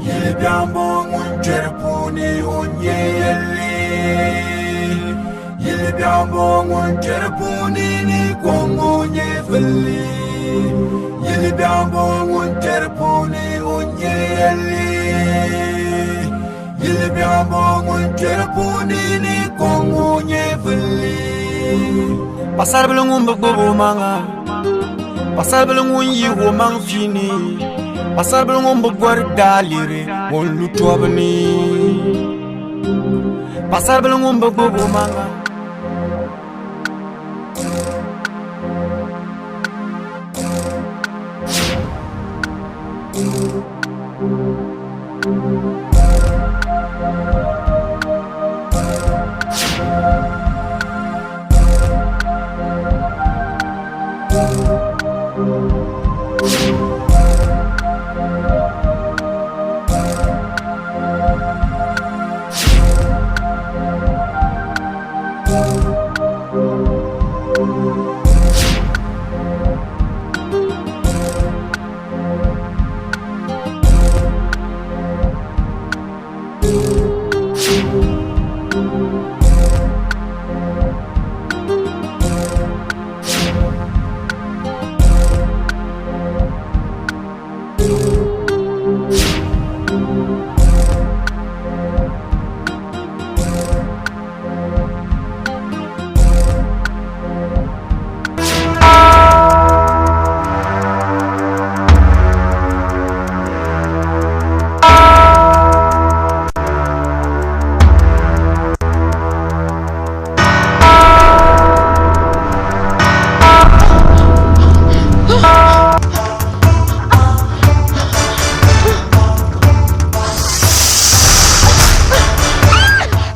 Yili biɛŋ bɔ ŋun kpɛri puuni o nyɛ yɛlli. Yili biɛŋ bɔ ŋun kpɛri puuni ni kɔŋ o nyɛ villi. Yili biɛŋ bɔ ŋun kpɛri puuni o nyɛ yɛlli. Yili biɛŋ bɔ ŋun kpɛri puuni ni kɔŋ o nyɛ villi. Paɣasaribili ŋun bi gbubi o maŋa paɣasaribili ŋun yi o maŋ fini paɣasaribili ŋun bi gɔri daaliri ŋun lu tɔbu ni paɣasaribili ŋun bi gbubi o maŋa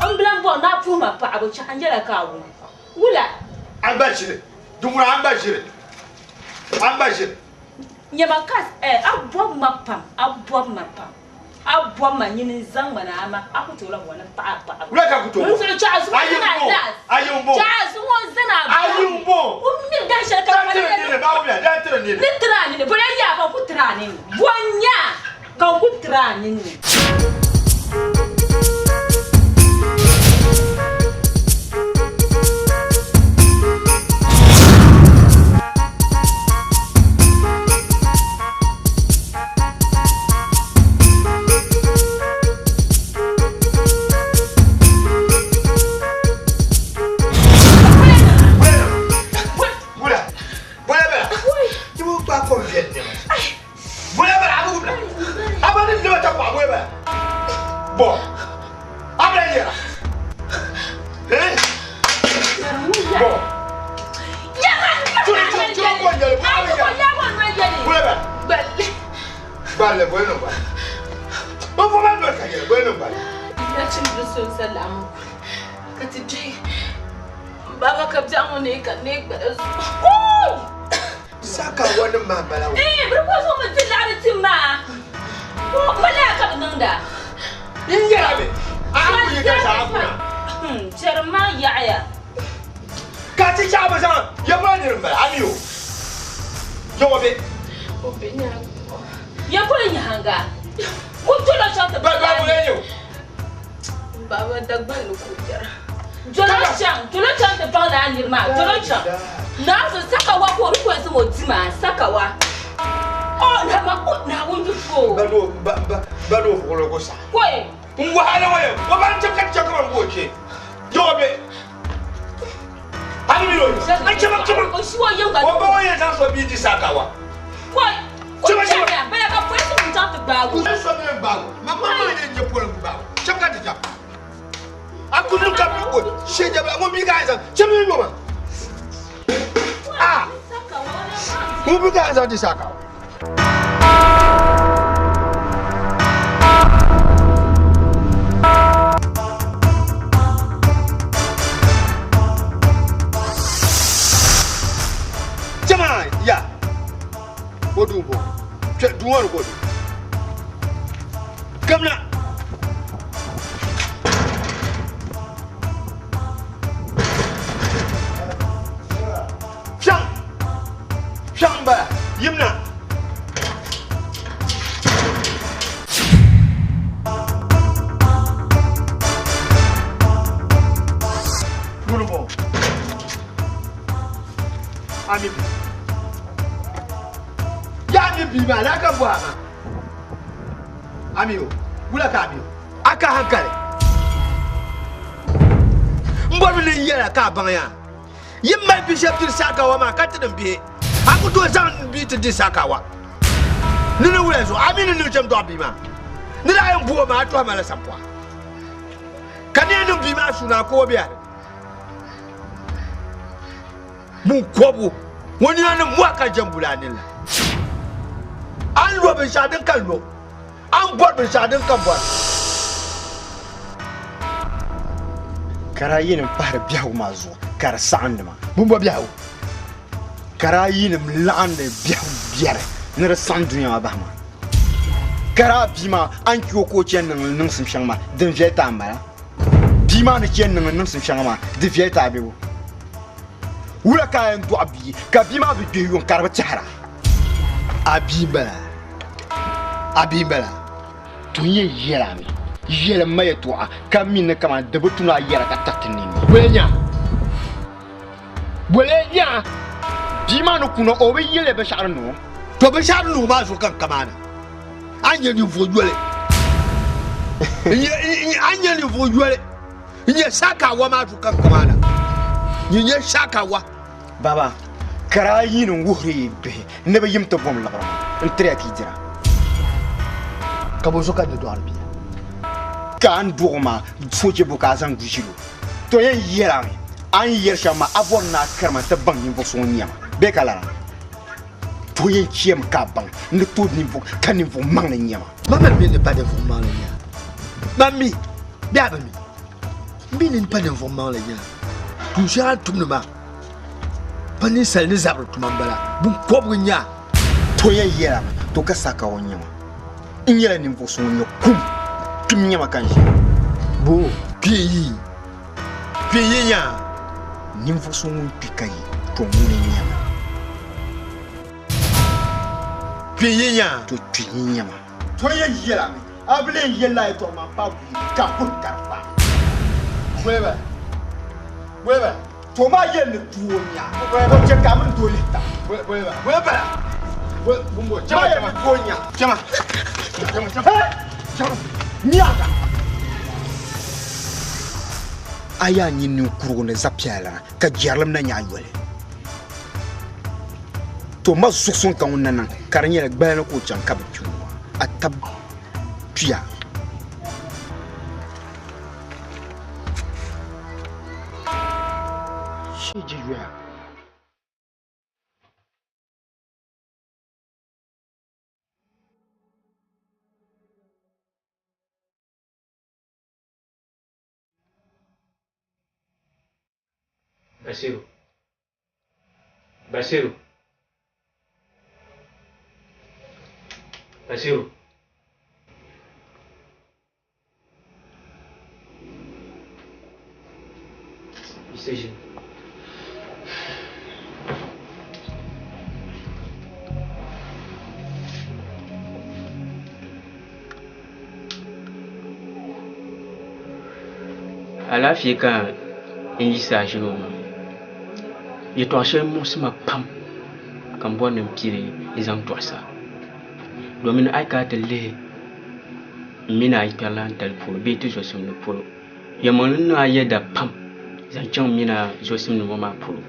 N bilan bɔri ni a puhi ma paɣibu chɛɣu n-yɛla ka a wum. Wula? A gba ʒiri. Di ŋuna a gba ʒiri. A gba ʒiri. Nyama ka eh, a bɔbi ma pam, a bɔbi ma pam, a bɔbi ma nyini n-zaŋ ma ni a ma, a ku tooi lahi wa ni m paɣi a paɣibu. Wula ka a ku tooi N zuɣu chɛɣu zuŋɔ Ayi zani a m-bɔŋɔ. laas. Ayi m-bɔŋɔ. Chɛɣu zuŋɔ zani a Ayi bahi. m-bɔŋɔ. Ku mi dahin shɛli ka Dan ma tiri ni nini, maa wumya, dan tiri nini. Ni tiri a nini, bɔla yaa ka n ku tiri a nini. Bɔ n-nya ka n ku tiri a nini. Baba ka biɛɣu ŋɔ neei ka neei gbala zuɣu. Saka wani maa bala wo. Ee, bɛ ko zuɣu mi ti laɣiri ti maa. Wala ka bɛ niŋda? N yɛra mi, a ku yi ka zaa kuna. Chɛri maa yaɣiya. Ka ti chaɣ bi zaŋ yɛmɔya niri m-bala, a mi o? Yɛwɔ be. O be nyaaŋa. Ya polo nyaaŋa. Ŋun dol o chaŋ ti Ba, ba, ŋuna n-nyɛ o. Baba Dagbaŋ ni ku yɛra. Dolo chaŋ, dolo chaŋ ti paŋ lala niri maa, dolo chaŋ. Naawuni sakawa ka o mi kɔŋ o di maa, sakawa. O nama o Naawuni bi fo. Ba ni ba ba ba ni o fuɣili ko sa. Koi. N wahala ŋɔ yɛ, o ba n chɛ ka chɛ ka ban bo o kpee. Yɛ o be. Hali mi o yi. A chɛ ba chɛ ba. O shi o yɛm gba. O ba o yɛn zaŋ so bia di sakawa. Koi. Chɛ ba chɛ ba. Bala ka polisi nim chaŋ ti gbaagi o. So mi gbaagi o. Ma ma ma yɛn nyɛ polisi gbaagi o. Chɛ ka ti chɛ. A ku niŋ ka bi o shee jɛbila ŋun bi ka a zaŋ chɛ mi nyɔma. A ŋun bi ka a zaŋ ti sakawa. Jama ya o duu bɔ kpɛ duu ŋɔ ni ka o be kamina fiɛŋ fiɛŋ m-bala yimina. mi bia maa laa ka bɔha ma. A mi o? Wula ka a mi o? A ka hankali? M bɔrimi ni n yɛl a ka a baŋ yaa. Yi mali bi shɛb diri saakawa maa ka ti niŋ bihi. A ku tooi zaŋ n bia ti di saakawa. Ni ni wula zuɣu? A mi ni niŋ shɛm dɔɣi bia maa? Ni daa yɛn bu o maa, a tɔhi ma la sampɔɣa. Ka ni yɛn niŋ bia maa suuna, a ku o bɛ a ni. Bunkɔbigu ŋɔ nina ni mɔhi ka jɛmbu la a nini la. A ni lo binshɛɣu din ka n lo, a ni bɔri binshɛɣu din ka n bɔra. Ka daa yinim pahiri biɛhigu maa zuɣu ka di saɣindi ma. Bumbɔ biɛhigu. Ka daa yinim laɣindi biɛhigu biɛri ni di saɣim dunia maa bahi ma. Ka daa bia maa a ni chɛ o ka o chani niŋ niŋsim shɛŋa maa, din viɛli ti a m-bala. Bia maa ni chani niŋ niŋsim shɛŋa maa, di viɛli ti a bebo? Wula ka a yɛn dɔɣi bia ka bia maa bi gbihi yuŋ ka di bi tɛhira? A bia m-bala, a bia m-bala. To n yɛn yɛl a mi, yɛlim ma yɛtɔɣa ka mi ni kaman di bi tu ni a yɛra ka tiriti nini. Boli nya, boli nya. Bia maa ni kuna o bi yɛliya binshɛɣu din niŋ o. To binshɛɣu din niŋ o maa zuɣu ka n kamaana. A ni nyɛ ninvuɣ yoli, a ni nyɛ ninvuɣ yoli. N nyɛ shakawa maa zuɣu ka n kamaana. N nyɛ shakawa. Baba, kara ayi ni n-wuhiri yi bihi ni bɛ yim ti bom liɣiri maa n-tiri ya ka yi dira. Ka bɔ zuɣu ka n ni dɔɣiri bia? Ka a ni dɔɣi o maa, so chɛ bo ka a zaŋ du ʒil o? To yɛn yɛl a mi, a ni yɛli shɛm maa, a bɔri ni a kari ma nti baŋ ninvuɣ so ŋun nyɛ ma bee ka lala? To yɛn chɛmi ka a baŋ ni to ninvuɣ ka ninvuɣ maŋli n-nyɛ ma. Ma mi mi ni pa ninvuɣ maŋli n-nyɛ a. Ma mi bee a bi mi? M mi ni n pa ninvuɣ maŋli n-nyɛ a. Tuun shɛli a ni tumdi maa pa ninsal ni zabiri tuma m-bala, biŋkɔbigu n-nyɛ a. To yɛn yɛl a mi, to ka sakawa n-nyɛ ma. N nyɛla ninvuɣ so ŋun nyɛ kum kpim nyɛ ma ka n ʒiya. Bo kpi yi kpi yi nya a? Ninvuɣ so ŋun kpi ka yi, to ŋuni n-nyɛ ma. Kpi yi nya. To kpi yi nya ma. To yɛn yɛl a mi, a bi lee yɛl la yɛtɔɣa maa m-paai buyi ka a kuli ka di paai. Weba, weba. To maa yɛl ni doo n-nya a, o chɛ ka a mini doo lihi taba. Weba, weba. Bumbo, chama, chama. Maa yɛl ni doo n-nya. Chama, chama, chama. Chama, miaga. A yaa nyin ninkurugu ni zapiɛlilana ka jɛrilim na nya a yoli. To ma zuɣusuŋ ka ŋun na niŋ ka di nyɛla gbala ni ka o chaŋ ka bi kpi o maa, a tab kpiya. Shee je yoya. Basiru. Basiru. Basiru. Decision. Alaafee ka n yiɣisi a ʒini ŋɔ maa yɛltɔɣa shɛli muɣisi ma pam ka n bɔri ni n pili n zaŋ tɔɣisi a domin a yi kana ti lihi m mini a kpɛrilan tali polo bee ti zɔsimdi polo yɛlimaŋli n niŋ a yɛda pam zaŋ chaŋ m mini a zɔsimdi ŋɔ maa polo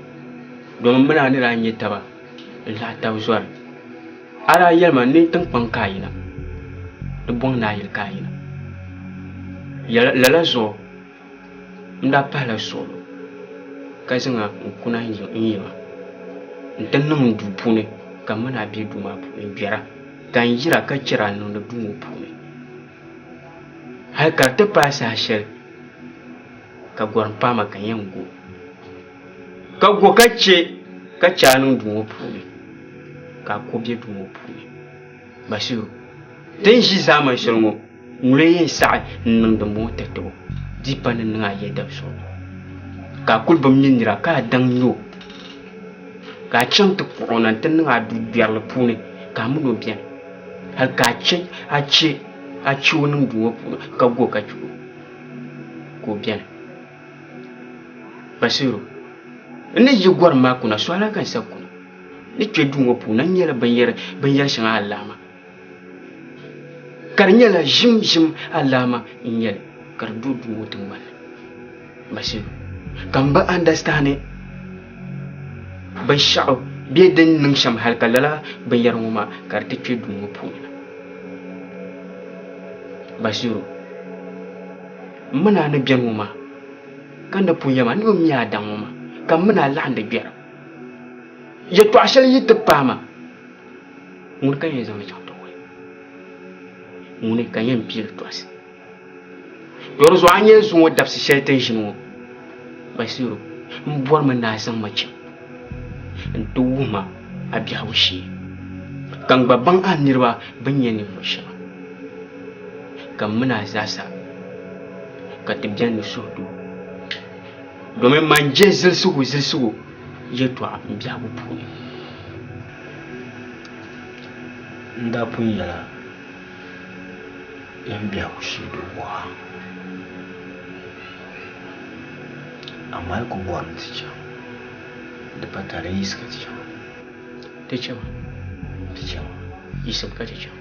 domin m mini a ni daa nya taba n-laɣi taba zɔri A daa yɛli ma ni tiŋkpaŋ ka a yina, ni bɔŋ ni a yili ka a yina. Lala zuɣu n daa pahila suɣulo ka zaŋ a n-kuna n yiŋa nti niŋ n duu puuni ka m mini a be duu maa puuni n-gbɛra ka n yira ka chɛri a niŋdi duu ŋɔ puuni hal ka di ti paai saha shɛli ka gɔrim paai ma ka n yɛn go. Ka go ka chɛ ka chɛ a niŋ duu ŋɔ puuni, ka a ko be duu ŋɔ puuni. Bashiru, ti ni ʒi zaamani shɛli ŋɔ, ŋuni n-yɛn saɣi n-niŋ dimbɔŋɔ tatabo? Di pa ni niŋ a yɛda zuɣu, ka a kul bi mi nira ka a daŋ nya o, ka a chaŋ ti kpuɣ o na nti niŋ a du gbɛrili puuni ka a min o beni hal ka a chɛ a chɛ o niŋ duu ŋɔ puuni ka go ka chɛ o ka o beni. Basiru, N ni yi gɔrim maa kuna, suhila ka n sa kuna. Ni kpe duu ŋɔ puuni, a ni nyala binyɛr shɛŋa alaama, ka di nyɛla ʒim alaama n-nyɛ li ka di do duu ŋɔ tiŋgbani ni. Bashir, ka m bi andastandi binshɛɣu bee din niŋ shɛm hali ka lala binyɛra ŋɔ maa ka di ti kpe duu ŋɔ puuni na. Bashiru, m mini a ni beni ŋɔ maa, ka n ni pun yɛli ma ni bi mi a daŋ ŋɔ maa, ka m mini a laɣindi gbɛra. Yɛtɔɣ shɛli yi ti paai ma, ŋuni ka n yɛn zaŋ li chaŋ ti wuhi? Ŋuni ka n yɛn pii li tɔɣisi? To di zuɣu a nyɛ zuŋɔ dabisi shɛli ti ni ʒini ŋɔ, Basiru, m bɔrimi ni a zaŋ ma chaŋ nti wuhi ma a biɛhigu shee, ka n gba baŋ a niriba bɛn nyɛ ninvuɣ shɛba, ka m min a zaasa ka ti beni ni suhudoo, domin man je zilisigu zilisigu yɛtɔɣa m biɛhigu puuni. N daa pun yɛl a Yɛn biɛhigu shee di waɣa, amaa yi ku bɔri ni ti chaŋ, di pa tali yiɣisi ka ti chaŋ. Ti chaŋ. Ti chaŋ. Yiɣisim ka ti chaŋ.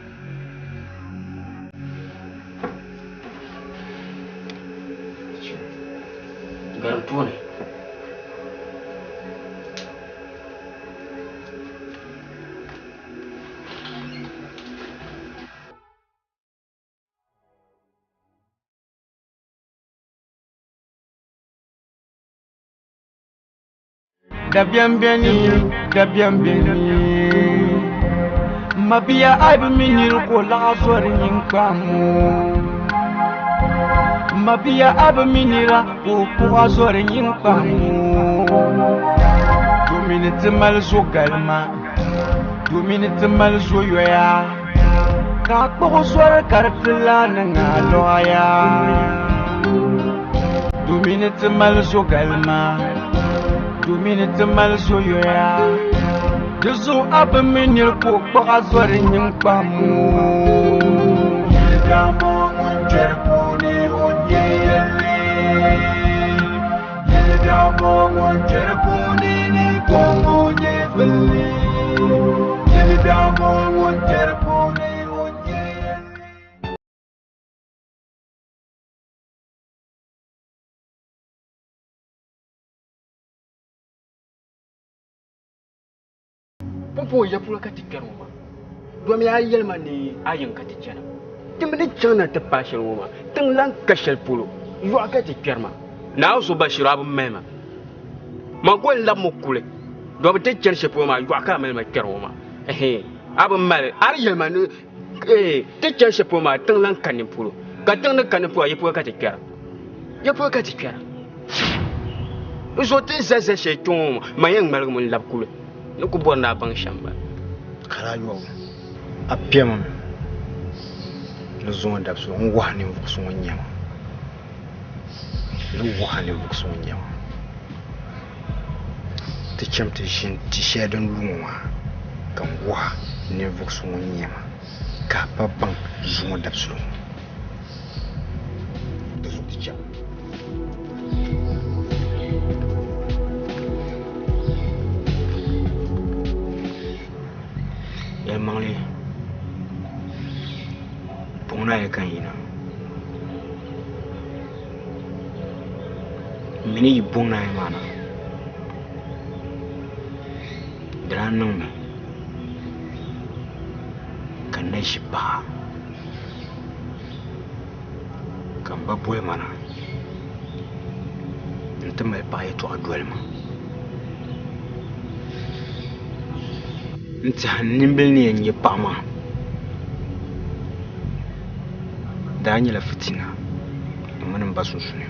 Garim tooni. Dabiɛm beni, dabiɛm beni. Mabia a bi mi niri ka o laɣa zɔri nyiŋkpaŋ Mabia a bi mi nira ka o kpuɣa zɔri nyiŋkpaŋ Domini ti mali zo galima, domini ti mali zo yoya. Ka a kpuɣi zɔri ka di ti lahi niŋ a lɔɣaya. Domini ti mali zo galima, domini ti mali zo yoya. Di zuɣu a bi mi niri ka o kpuɣi a zɔri nyiŋkpaŋ Yili daamo ŋun kpɛri puuni o nyɛ yɛlli. Yili daamo ŋun kpɛri puuni ni kɔŋ o nyɛ villi. Yili daamo ŋun kpɛri puuni o nyɛ yɛlli. Pumpɔŋɔ ya polo ka ti kpɛri ŋɔ maa, domi a yɛli ma ni a yiŋ ka ti chana. Ti mi ni chaŋ na ti paai shɛli ŋɔ maa, tiŋ lan ka shɛli polo, yɔɣu ka ti kpɛri maa. Naa so Bashiru, a bi mali ma. Man ko n labimi kuli, domi ti chani shɛli polo maa, yɔɣu ka a mali ma kpɛri ŋɔ maa. Ɛhɛn, a bi mali, a di yɛli ma ni ti chani shɛli polo maa, tiŋ lan ka ni polo, ka tiŋ ni ka ni polo, ya polo ka ti kpɛra. Ya polo ka ti kpɛra. N zo ti ni zali zali shɛli kpe ŋɔ maa, man yɛn ŋmaligimi n-labi kuli. Ni ku bɔri ni a baŋ shɛm m-bala. Ka daa yɔbu a piɛma mi ni zuŋɔ dabisili n wahi ninvuɣ so ŋun nyɛ ma, ni wahi ninvuɣ so ŋun nyɛ ma. Ti cham ti ʒini ti shɛli din lu ŋɔ maa, ka n wahi ninvuɣ so ŋun nyɛ ma, ka a pa baŋ zuŋɔ dabisili ŋɔ. Di zuɣu ti cham. Yɛlimaŋli puŋ na yi ka n yina m mi ni yi buŋ na yi maa na di daa niŋmi ka n na ʒi paɣa ka m ba boli ma na nti mali paɣa yɛtɔɣa doli ma. N tɛha n nimbila ni yɛn nyɛ paɣa maa daa nyɛla fitina m mini m ba sunsuuni.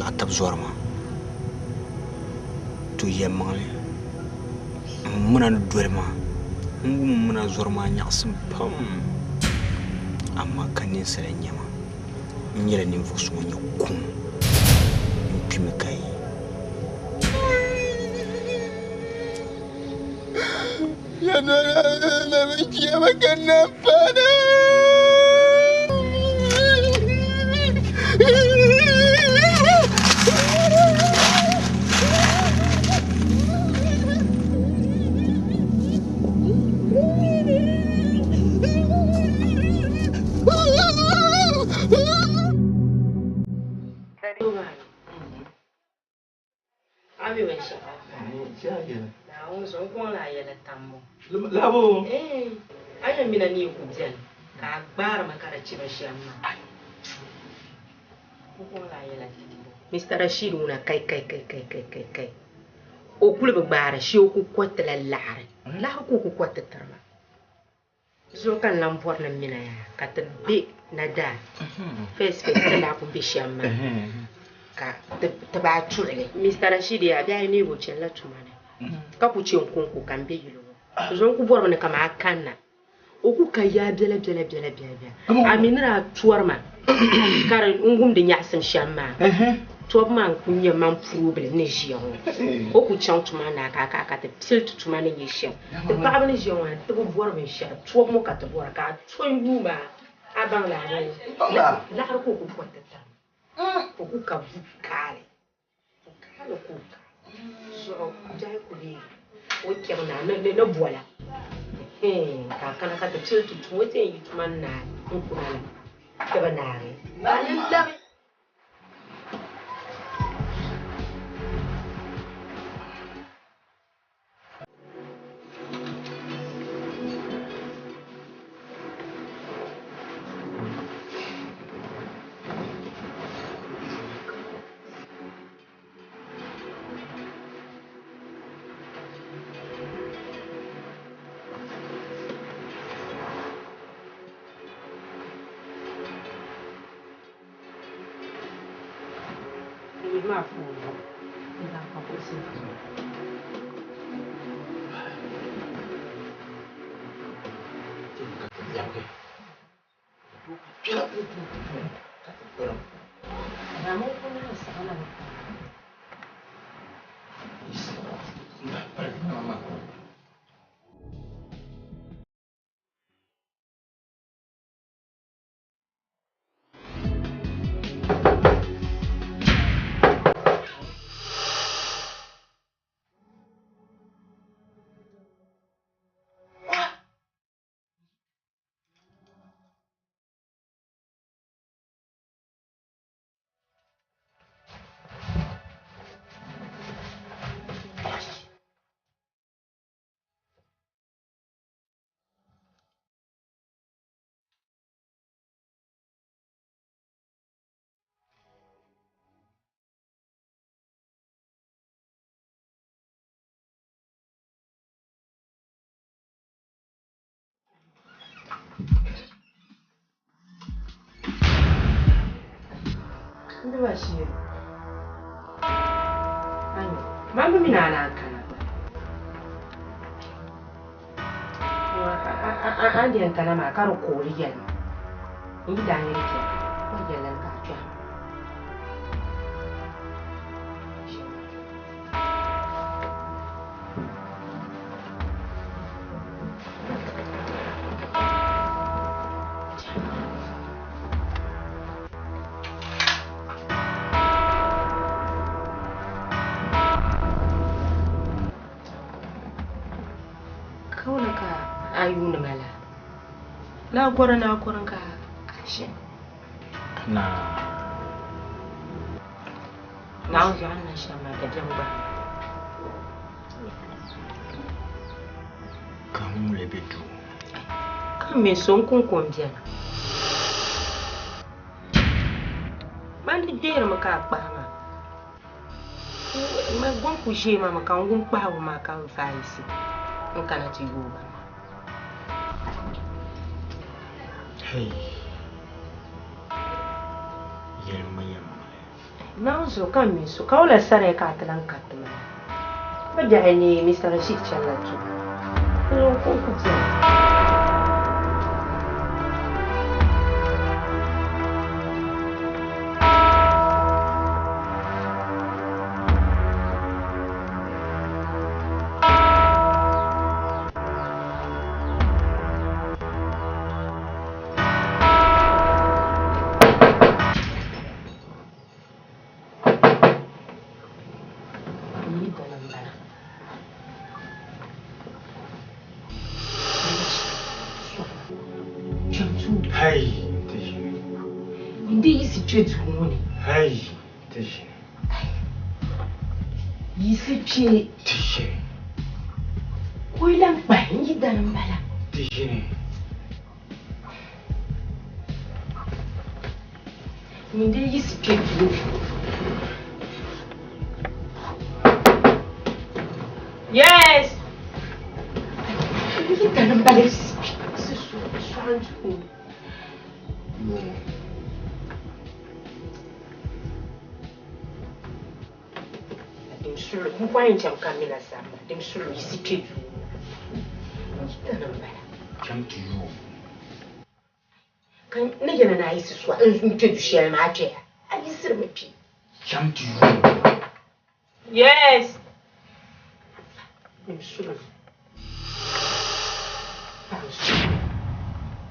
A tabi zɔri ma. To yɛlimaŋli, m mina ni doli ma. N wum m mina zɔri maa nyaɣisim pam, amaa ka ninsala n-nyɛ ma. N nyɛla ninvuɣ so ŋun nyɛ kum. N kpimi ka yi. A mi binshɛɣu? Naawuni zuɣu n kɔŋ la a yɛla tambu. Labo. Ee, a yɛn mina ni yi ku beni ka a gbaari ma ka di chibi shɛm maa. N kɔŋ la a yɛla tambu. Mister Rashid ŋuna kai kai kai kai kai kai kai. O kuli bi gbaari shee o ku kɔriti la laɣiri. Laɣiri ka o ku kɔriti tiri ma. Zuɣu ka n lan bɔri ni m mina yaa ka ti be na daa first first ti daa ku be shɛm maa ka ti baa tuɣili. Mister Rashid yaa bɛ a yi neegi o chanila tuma ni ka ku che n kɔŋko ka m be yili ŋɔ. Zuɣu n ku bɔrimi ni kaman a kanna o ku ka yaa biɛla biɛla biɛla biɛla biɛla. A mi ni daa tɔri ma ka di n wumdi nyaɣisim shɛm maa tɔbu maa n-ku nyɛ man problem ni ʒiya ŋɔ. O ku chaŋ tuma ni a ka a ka ti pili ti tuma ni nyɛ shɛm. Ti paɣaba ni ʒiya ŋɔ ti bi bɔri binshɛɣu tɔbu ŋɔ ka ti bɔra ka a to n-yuui maa a baŋ la a ni laɣiri ka o ku kɔriti tiri ma. O ku ka bu kaali. Bu kaali ka o ka. Zuɣu biɛhi ku leei o kpɛm na ni bɔla. Ka a kana ka ti pili ti tuma o ti yɛn yi tuma ni naai n-kuna la ti bi naagi. Ka a ni labi. Bashir. Ayo, mambo mina ana kana. Andi yan kana ma karo kori yel. Ngi da ngiri ke. Ko yel ka chwa. Na kɔrɔ na kɔrɔ ka ashe. Na. Na zo an na sha ma da biyan ba. Ka mun le be du. Ka me son kun kon biyan. Man di dere ma ka kpa ma. Ma gon ku je ma ma ka ngun kpa ma ka vaisi. N kana ti yoba. Hey. Yɛlima yɛlmaŋli. Naawuni zuɣu ka m mi so, ka wula sariya ka a ti lan kariti ma? Bɛ biɛhi ni Mister Rashid chanila tuma. N zaŋ o ku beni. Yisi kpe. Ti ʒini. Ka o yi lan kpahi n yi dani m-bala. Ti ʒini. Nyin dii yiɣisi kpe duu. Yes! N yi dani m-bala yiɣisi kpe. Yiɣisi sɔɣi n duu. Dim suɣili, n kɔŋ yɛn chaŋ ka mina sani maa, dim suɣili yiɣisi kpe duu. N yi dani m-bala. Chaŋ ti yooi. Ka ni yɛli ni a yiɣisi sɔɣi n kpe du shɛli maa a kpɛya, a yiɣisirimi kpe. Chaŋ ti yooi. Yes! Dim suɣili. Paɣa n suɣili.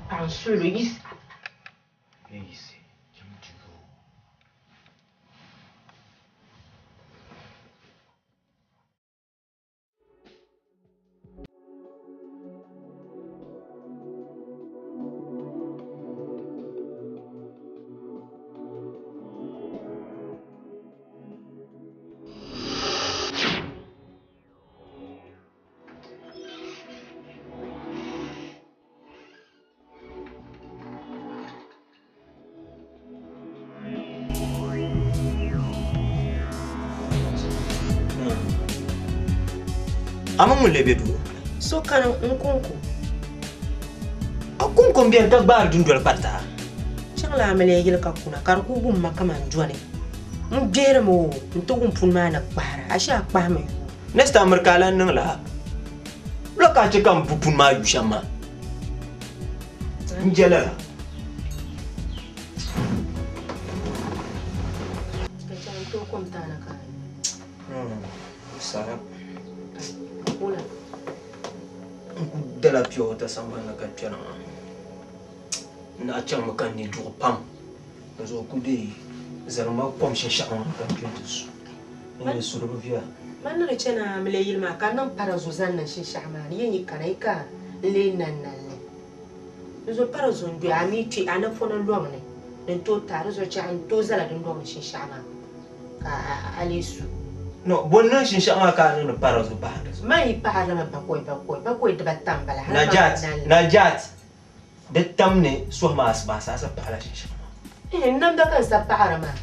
Paɣa n suɣili yiɣisi. Yiɣisi chaŋ ti yooi. A mini ŋun lee be duu? So kani n kɔŋko. A kɔŋko m-beni ka gbaari dundoli kparita? Chaŋla a mi lee yili ka kuna ka di kul wum ma kaman dɔni. N gbihirimi o nti wum puni maa ni kpahira, ashe a kpahimi yuui. Next time miri ka a lan niŋ lala. Wula ka a chɛ ka m bu puni maa yu shɛm maa? N je lala. Ka chaŋ n-tooi kom ti a na ka a nyu. Sara. Wula? N ku dala pure water sambani ni ka kpɛna maa. N daa chaŋmi ka n ni duɣi pam. Di zuɣu ku dii zali ma kom shinshɛɣu maa ka n kpe nti su. N ni su di bi viɛla. Man ni di chani a mi lee yili maa ka n niŋ para zo zaŋ niŋ shinshɛɣu maa ni. Yi yi kana yi ka n lee nan nan li. Di zuɣu para zo n-doya a mi kpe a napɔna lɔŋ ni din tooi ti a. Di zuɣu chɛ a ni tooi zala dundɔŋ ni shinshɛɣu maa ka a lee su. No, bo n-niŋ shinshɛɣu maa ka a niŋdi para zo pahi di zuɣu? Man yi paɣiri li mi bakɔi bakɔi, bakɔi dibata m-bala hali man Najat, bi nan li. Najat, di tam ni suhi ma asibaasi a sa paɣila shinshɛɣu maa. Ehe, n namda ka n sa paɣiri maa.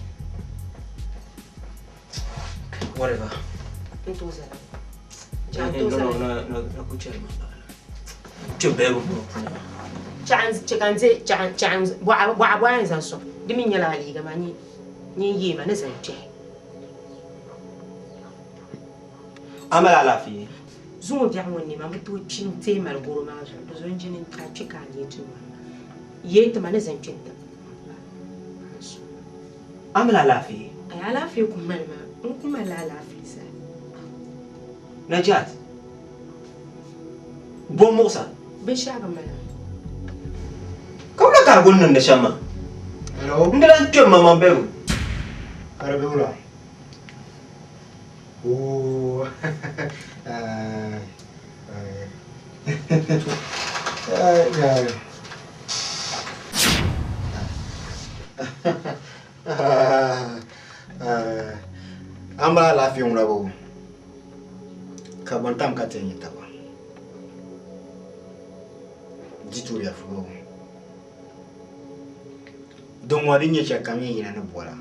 Okay, whatever. N tooi zala. Chɛ a tooi zala. No, no, no, no, ku chɛli ma baɣila. Kpɛ bɛɛbu ŋɔ puuni maa. Chɛ ka n dihi, chɛ ka n bɔɣa bɔɣa yɛn zaŋ sɔŋ. Di mi nyɛla a liiga maa, nyin yeei ma ni zaŋ kpɛhi. A mali alaafee? Zuŋɔ biɛɣu ŋɔ nɛma bi tooi kpi n-teei mali gɔro maa zuɣu, di zuɣu n jini a kpi ka a neei ti nyɔri ma. Yeei ti ma ni zaŋ kpi n-ti A mali alaafee? Ai, alaafee ku mali ma. N ku malila alaafee zaa. Najat, bɔ m-muɣis a? Binshɛɣu bi mali ma. Ka wula ka a kuli niŋdi shɛm maa? Hello? N di lan kpe m-maŋmaŋ bɛbu. Ka di be wula? Oo, ai, ai. Ai, ai. An bala alaafee ŋuna bo ka bɔ n-tam ka ti yɛn nya taba di tooi biɛhigu bo din ŋɔ di nyɛ shɛli kam yɛn yina ni bɔla.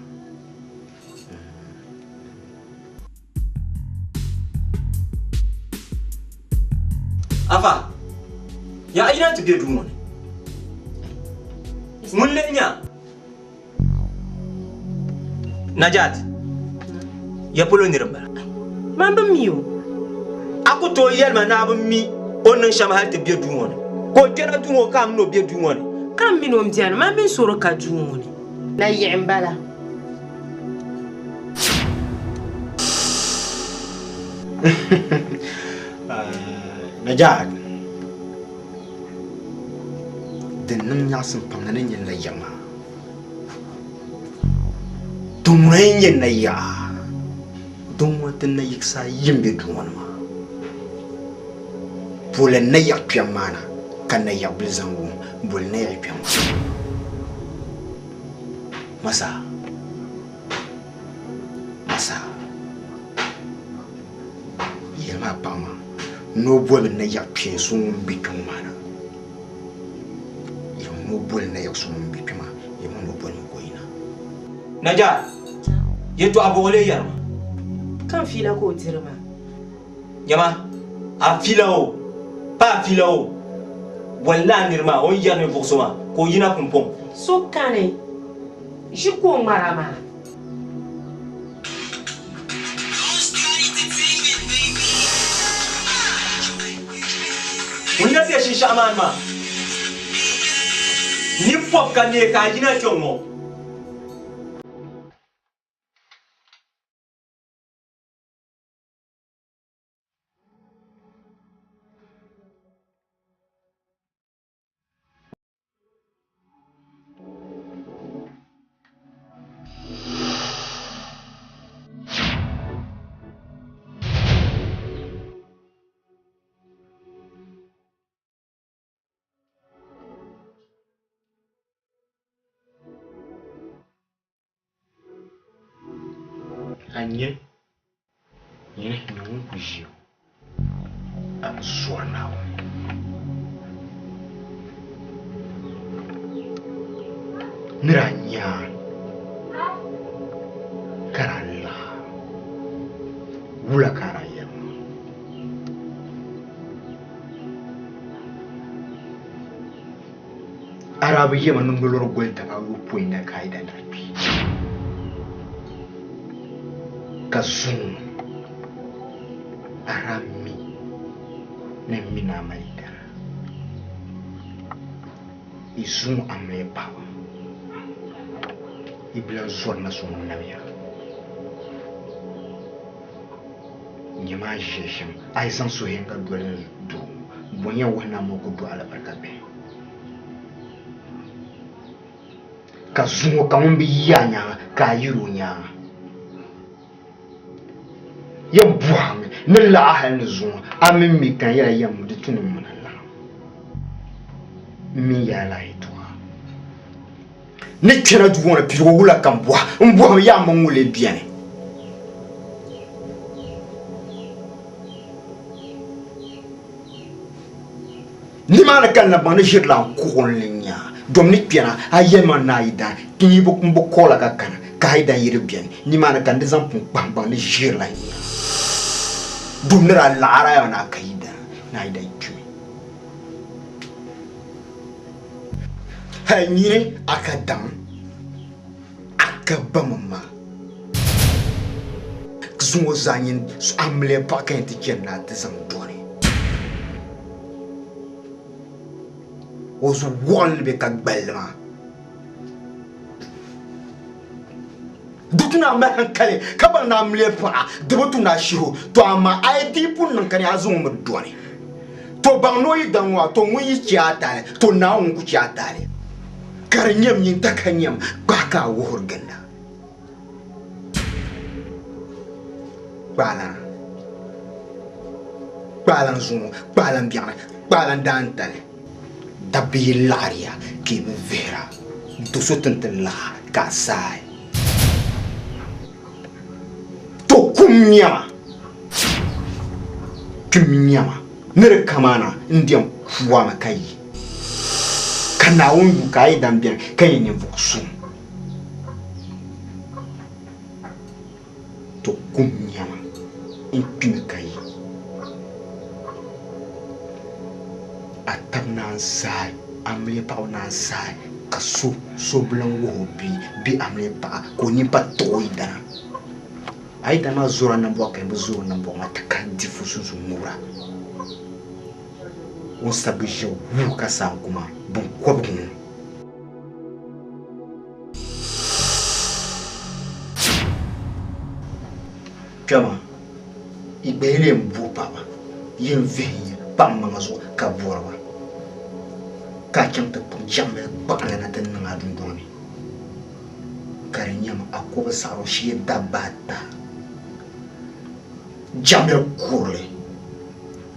Afa, ya a yina ti be duu ŋɔ ni? Ŋun lee nya? Najat. Ya polo nira m-bala. Man bi mi o. A ku tooi yɛli ma ni a bi mi o ni niŋ shɛm hal ti be duu ŋɔ ni, ka o kpɛra duu ŋɔ ka a min o be duu ŋɔ ni. Ka m min o m-beni, man mini soro ka duu ŋɔ ni. Nayiɣi m-bala. Najat, din niŋ nyaɣisim pam ni ni nyini nayiɣi maa. Ti ŋuna n-nyɛ nayiɣa, din ŋuna ti nayiɣisi ayi m-be duu ŋɔ ni maa. Boli nayiɣ kpɛm maa na, ka nayiɣ bili zaŋ wum boli nayiɣ kpɛm maa. Masa, Masa, yɛlim a paɣa maa ni o bolimi nayiɣ kpeen so ŋun be kpe ŋɔ maa na. Yɛlimi ni o boli nayiɣ so ŋun be kpe maa, yɛlimi ni o bolimi ka o yina. Naja, yɛtɔɣa bɔŋɔ lee yɛri ma? Ka n fiila ka o diri ma. Nyama, a fiila o, pa a fiila o, bolila a niri maa o ni yɛri ninvuɣ so maa ka o yina pumpɔŋ. So kani, ʒi ka o ŋmara maa. Ŋun na be shinshɛɣu maa ni maa ni pɔbi ka neei ka a yina kpe ŋ-ŋɔ. A nyini, nyini nyɛ ŋun ku ʒi o, a bi zɔri Naawuni. Ni daa nya a ka daa laɣ a, wula ka a daa yɛli ma? A daa bi yɛma ni nolɔri goli daba ayopɔin na ka a yi daa daa kpi, ka zuŋ a daa mi ni m mi ni a mali yidana. Yi zuŋ amiliya paɣiba, yi bi lan zɔri na so ŋun namya. Nyama a ʒiya shɛm, a yi zaŋ suhuyiŋga doli n doo, bɔ n-yɛn wuhi ni a mali ku dɔɣi alibarika bihi? Ka zuŋɔ ka ŋun bi yi a nyaaŋa ka a yiri o nyaaŋa. Yɛn bɔhimi ni laɣa hali ni zuŋɔ a mini mi ka n yɛla yɛm di tu ni m mini a laɣim. M mini ya la yɛtɔɣa. Ni kpɛna duu ŋɔ ni piligu wula ka m bɔhi m bɔhimi yaa mini ŋun lee beni. Nimaani ka n na baŋ ni ʒirilan kuɣinli n-nyɛ a, dom ni kpɛna a yɛlimaŋ ni a yi dan kpiibu m bi kɔɣila ka kana, ka a yi dan yi di beni. Nimaani ka n di zaŋ pun kpahim baŋ ni ʒirilan n-nyɛ a, dom ni daa laɣir a ni a ka yi dana, ni a yi dan kpimi. Hal nyini a ka daŋ, a ka ba mini ma. Zuŋɔ zaa nyini amiliya paɣa ka yɛn ti chani ni a ti zaŋ dɔni. O zuɣu wɔɣinli bɛ ka gballi maa. Di tu ni a mali hankali ka baŋ ni amiliya paɣa di bi tu ni a shihi o. To amaa a yi dii pun niŋ ka ni a zaŋ o mi dɔni. To baŋ ni o yi daŋ ŋɔ a, to ŋun yi chɛ a taali, to Naawuni ŋun ku chɛ a taali. Ka di nyam nyin ta ka nyam kpahi ka a wuhiri ginda. Kpaalan, kpaalan zuŋɔ, kpaalan biɛɣuni, kpaalan daantali. Dabba yi laɣiriya ka yi bi vihira, do so ti ni ti laɣ a ka a saai. To kum nɛma, kpim nɛma ni di kamana n-diɛm kuami ka yi, ka Naawuni yu ka a yi dan beni ka nyɛ ninvuɣ suŋ. To kum nɛma n-kpimi ka yi, a tab naan saai, amiliya paɣaba naan saai, ka so so bi lan wuhi o bia bee amiliya paɣa ka o nini pa tiɣi o yidana. A yi dana maa zoor a nambɔɣu ka yɛn bi zoor o nambɔɣu maa ti kahi di fo sunsuun ŋubira. O ni sabigi ʒe wuu ka saa n-ku maa, biŋkɔbigu ŋun. Kpɛma, yi gba yi lee bo paɣaba, yi ni vihi nya paɣ maŋa zuɣu ka bɔri ba, ka a chaŋ ti kpuɣi jaɣimbil gbaɣinli na ti niŋ a dundɔŋ ni, ka di nyama a kɔbu saɣiri o shee dabba ata. Jaɣimbil kurili,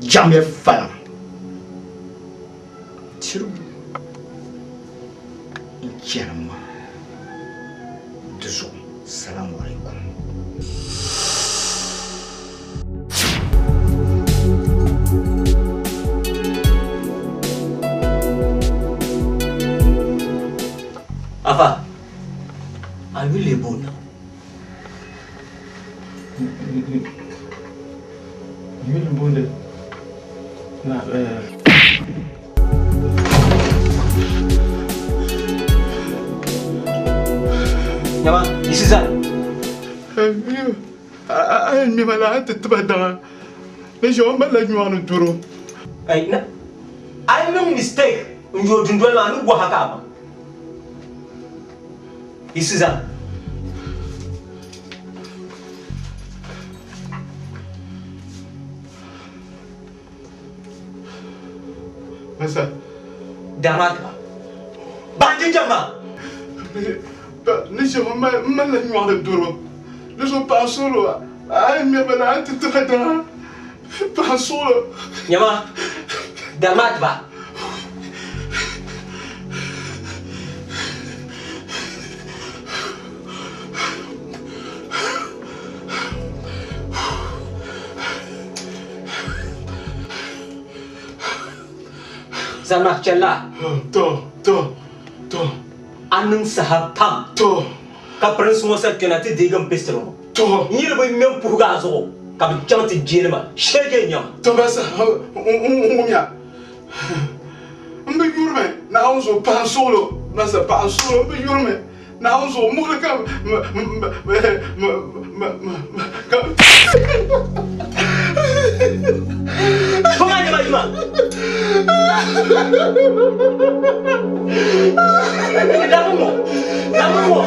jaɣimbil faliŋ. Tiribu n-chani ma di zuɣu. Salamu alaikum. Afa, a yuli lee booni na? Yuli booni na Nyama, yi zani. A yɛn ŋmɛma la a ti tiba daŋa ni ʒe o malila nyɔɣu ni doro. A yi niŋ mistake n yooi dundoli maa, n ni gɔhi a ka a baŋ. Yi zani. Masa. Dama tiba. Ban jinjam maa. Ni ʒe m malila nyɔɣu ni doro. Di zuɣu paɣa suɣilo a yi ŋmɛri ba la a ni ti tiba daŋa. Paɣa suɣilo. Nyama, dama tiba. Zalima, chɛli a. To, to, to. A niŋ saha pam. To. Ka pirinsi ŋɔ sa kpɛna ti deegi m pistol ŋɔ. To. N yi di bi ŋme m-puhigi a zuɣu ka bɛ chaŋ ti jeeli ma, sheege n-nyɛ ma. To bas, n wumya. M bi yurimi Naawuni zuɣu paɣa n suɣilo, masa paɣa n suɣilo, m bi yurimi Naawuni zuɣu muɣili ka ka. Fɔŋa nyɛma yuma. Lamu ŋɔ, lamu ŋɔ.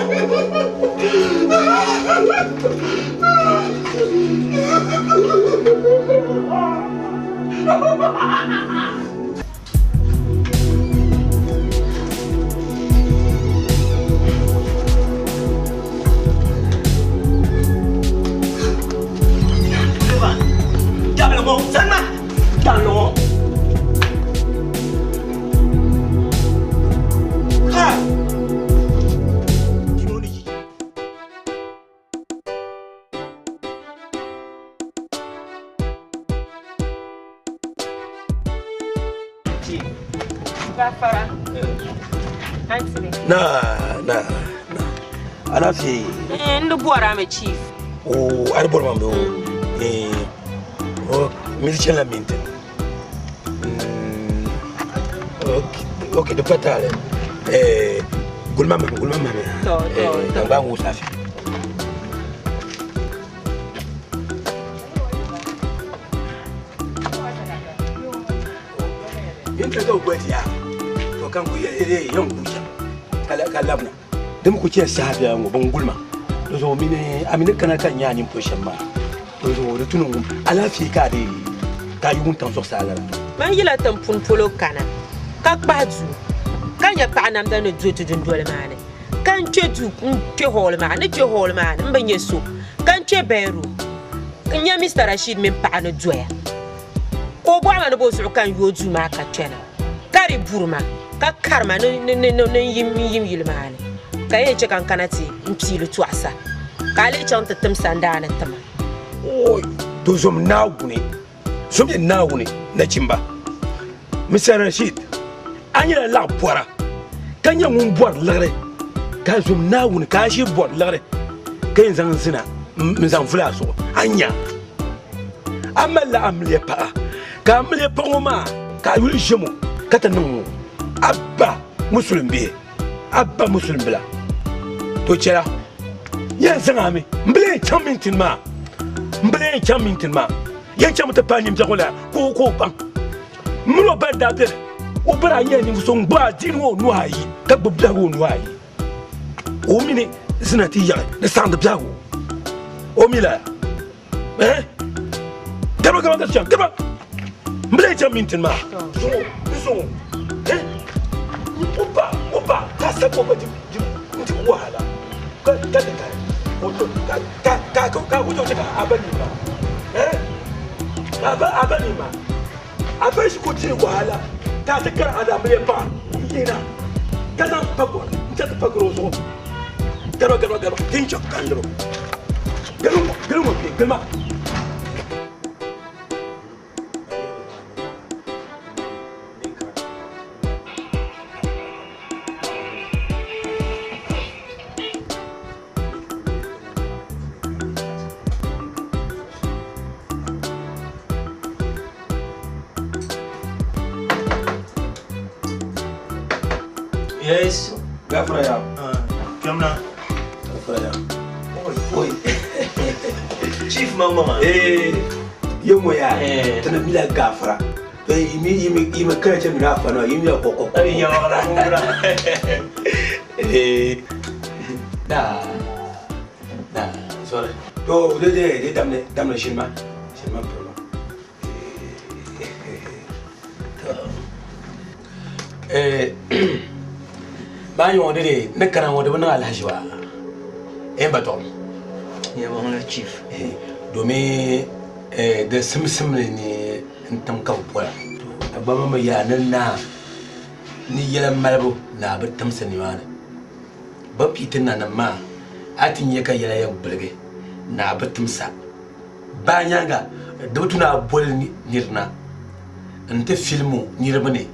Na na na alaafee. Eh, n di bɔri a mi chief. Oo a di bɔri ma mi o. Eh, o mili chɛnila mintin. Mm, ok ok di pa taali. Eh, gulima mami gulima mami. To to Eh, to. gba ŋɔ safi. Yin ka ga gwaji ya. To kan ku ye yan ku cha. Kala ka labna. Dim ku che saha biya ŋɔ bin gulma. Do zo mini amini kana ka nya nin po shɛm maa. Do zo di tunu ŋum alaafee ka di ka yi wuntaŋ zuɣusaa lala. Man yila tiŋ puni polo kana ka kpahi duu ka nya paɣa namda ni do ti dundoli maa ni ka n kpe duu n kpe hall maa ni kpe hall maa ni m bi nya so ka n kpe bedroom n nya Mister Rashid mini paɣa ni doya ka o bɔhi ma ni bo zuɣu ka n yooi duu maa ka kpɛna ka di buri ma ka kari ma ni n yim yili maa ni ka yɛn chɛ ka n kana ti n piili tɔɣisa ka a lihi chaŋ ti tim sandaani ti ma. Oi, to zom Naawuni, zom ya Naawuni nachimba. Mister Rashid, a nyɛla laɣ bɔra ka nyɛ ŋun bɔri liɣiri, ka zom Naawuni ka a ʒi bɔri liɣiri ka yɛn zaŋ zina n-zaŋ vuli a zuɣu. A nya, a malila amiliya paɣa, ka amiliya paɣa ŋɔ maa ka a yuli ʒiɛm o ka ti niŋ ŋɔ. A ba musulim bihi, a ba musulim bila. To chɛla. Yɛn zaŋ a mi n bi lee chaŋ mintin maa n bi lee chaŋ mintin maa yɛn chaŋmi ti paai nyimbiɛɣu la ka o ka o baŋ m mini o ba ni daa beni o ba daa nyɛla ninvuɣ so ŋun gbubi adiini o nuhi ayi ka gbubi biɛhigu o nuhi ayi o mini zina ti yaɣi ni saɣindi biɛhigu o mi lala eh gaba gaba ka chaŋ gaba n bi lee chaŋ mintin maa zuŋɔ n zuŋɔ eh o ba o ba ka sabi o ba di di di wahala ka ka di kari o to ka ka ka ka ka o to che ka a ba ni ma eh ka ba a ba ni ma a ba shi ko ti wahala ka ti kari adamiliya paɣa n yina ka zaŋ pagɔri n chɛ ti pagɔri o zuɣu gaba gaba gaba ti n chaŋ ka n liro gili gili ŋɔ kpe gili ma. Yes. Gafara ya. Kpɛmna. Gafara ya. Oi. Chief mama. Eh, yemo ya. Tana bila gafara. Eh, imi imi imi kana che mina afano, imi ya koko. Ai ya wala mura. Eh. Da. Da, sorry. To, de de de damne damne shinma. Shinma perma. Eh. Ba yi wani de ne kana wani bi niŋ alahaji ba en ba tɔm Yɛmɔŋ chief. Domin da simsimli ni n tim ka bi pola Dagbamba mi yaa ni naa ni yɛla malibu naa bi timsi nimaani bi pii ti nanim maa a ti nya ka yɛla yɛn gbuligi naa bi timsa baa nyaaŋa di bi tu ni a boli nirina n-ti filimu niriba ni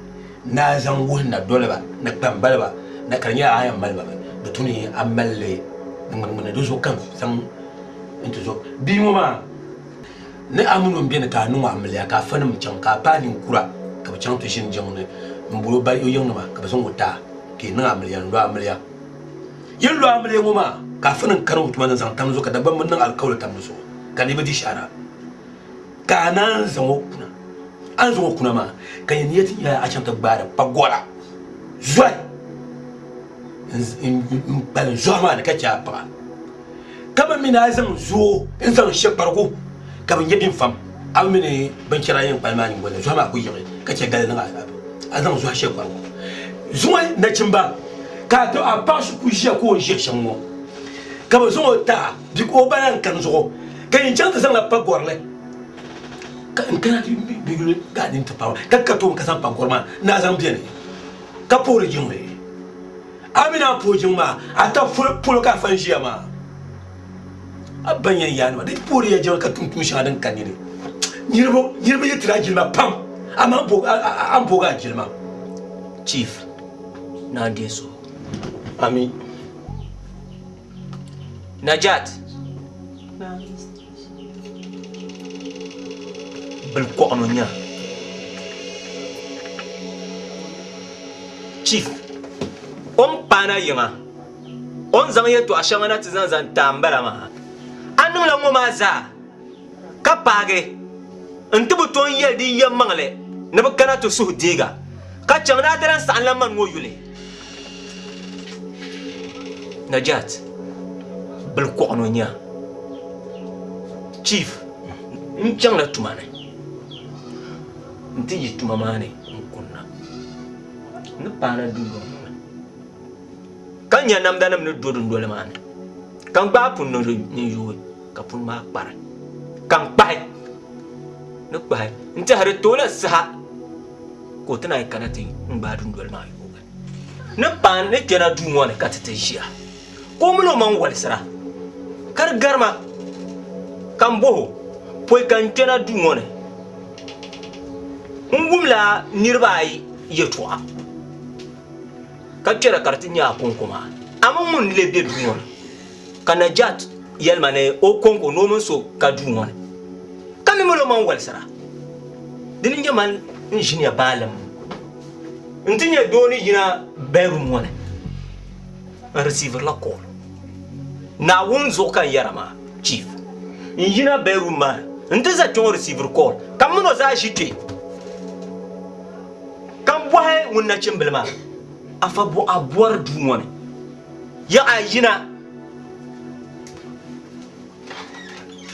ni a zaŋ wuhi na doliba ni kpambaliba ni ka di nyɛla a yɛn mali ba mi di tu ni a mali li ni ŋmani di zuɣu ka n zaŋ n ti zo bia ŋɔ maa ni a mini o beni ka a niŋ o amiliya ka afa nim chaŋ ka a paai ninkura ka bi chaŋ ti ʒini jiŋ ni n boli o ba o yiŋnima ka bi zaŋ o ti a ka yi niŋ amiliya n lo amiliya yin lo amiliya ŋɔ maa ka afa nim kari o tuma ni zaŋ tam di zuɣu ka Dagbamba niŋ alikauli tam di zuɣu ka niriba di shɛhira ka a naan zaŋ o kuna a ni zaŋ o kuna maa ka nyɛ niya ti nyɛla a chaŋ ti gbaari pagɔra zɔhi n kpalim zɔhi maa ni ka chɛ a paɣa ka bi mini a zaŋ zoo n zaŋ shɛ kparigu ka bi nyɛ bin fam a bi mini binchɛra yɛn kpalim maa nyingoli ni zɔhi maa ku yiɣi ka chɛ gali niŋ a zaŋ zɔhi shɛ kparigu zuŋɔ nachimba ka a paɣa so ku ʒiya ka o ni ʒiya shɛm ŋɔ ka bi zaŋ o taa bi o bala n kani zuɣu ka yɛn chaŋ ti zaŋla pagɔrili ka n kana ti bi yuli ka a nini ti paɣa ka ka tooni ka zaŋ pagɔri maa ni a zaŋ biɛni ka puhiri jiŋli a mi naan puhi jiŋ maa a ta polo ka a fa n ʒiya maa a ba yɛn yaanima di puhiri ya jiŋli ka tum tuun shɛŋa din ka nini niriba yi tiri a jilima pam amaa a ni boogi a jilima. Chief, naa deei suhu. Ami. Najat. Bil kɔɣino nya. Chief, o ni paana yiŋa, o ni zaŋ yɛtɔɣ shɛŋa na ti zaŋ zaŋ ti a m-bala maa. A niŋla ŋɔ maa zaa ka paagi n-ti bi tooi yɛli di yɛlimaŋli ni bɛ kana ti suhu deeg a, ka chaŋ ni a ti lan saɣim la mani ŋɔ yuli. Najat, bil kɔɣino nya. Chief, n chaŋla tuma ni nti yi tuma maa ni n-kunna. N ni paana dundɔŋ ŋɔ ni ka nya namdanim ni do dundoli maa ni, ka n gbaai pun ni n yooi ka puni maa kpari, ka n kpahi ni kpahi n-tɛhi di tooi la saha ka o ti naan kana ti n gbaai dundoli maa yoogi. Ni paai ni kpɛna duu ŋɔ ni ka ti ti ʒiya ka o mini o maŋ walisira ka di gari ma ka m bɔh o, Pɔi ka n kpɛna duu ŋɔ ni n wumla niriba ayi yɛtɔɣa ka kpɛra ka di ti nyɛ a kɔŋko maa. A mi ŋun lee be duu ŋɔ ni? Ka Najat yɛli ma ni o kɔŋko ni o mini so ka duu ŋɔ ni ka mi mini o maŋ walisira. Dini n-nyɛ man n ʒiniya baalim nti nya doo ni yina bedroom ŋɔ ni n receiviri la call. Naawuni zuɣu ka n yɛra maa, Chief. N yina bedroom maa ni nti za kpe ŋɔ receiver call ka m min o zaa ʒi kpe ka m bɔhi ŋun nachimbili maa, Afa bɔ a bɔri duu ŋɔ ni? Yaɣa a yina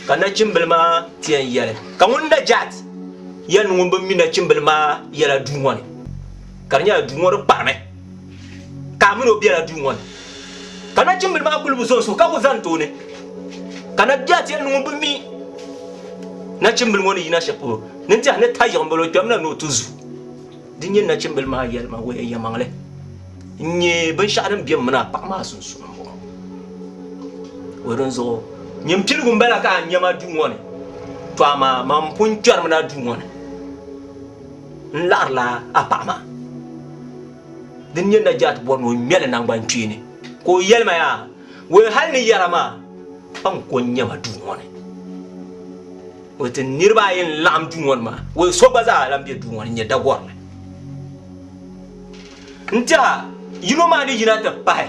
ka nachimbili maa ti yɛn yɛli ka ŋun Najat yɛli ni ŋun bi mi nachimbili maa yɛla duu ŋɔ ni ka di nyɛla duu ŋɔ di kparimi ka a mini o bela duu ŋɔ ni ka nachimbili maa kuli bi zo n-suhu ka ku zani tooni ka Najat yɛli ni ŋun bi mi nachimbili ŋɔ ni yina shɛli polo ni n-tɛha ni tayiɣ m-bala o kpɛmina ni o ti zu. Di nyɛ nachimbili maa yɛli ma waya yɛmaŋli n-nyɛ binshɛɣu din be m mini a paɣa maa sunsuuni m-bɔŋɔ. O dinzuɣu nyin piligu m-bala ka a nya ma duu ŋɔ ni, tɔ amaa man pun kpɛrimina duu ŋɔ ni n-laɣirila a paɣa maa. Di ni nyɛ Najat bɔri ni o ŋme li naŋgbankpeeni ka o yɛli ma yaa, Wee hal ni yɛra maa pa n-ko n-nya ma duu ŋɔ ni. O ti niriba ayi n-laɣim duu ŋɔ ni maa, wee so gba zaa lan be duu ŋɔ ni n-nyɛ dagɔrili. N tɛha yino maa ni yina ti pahi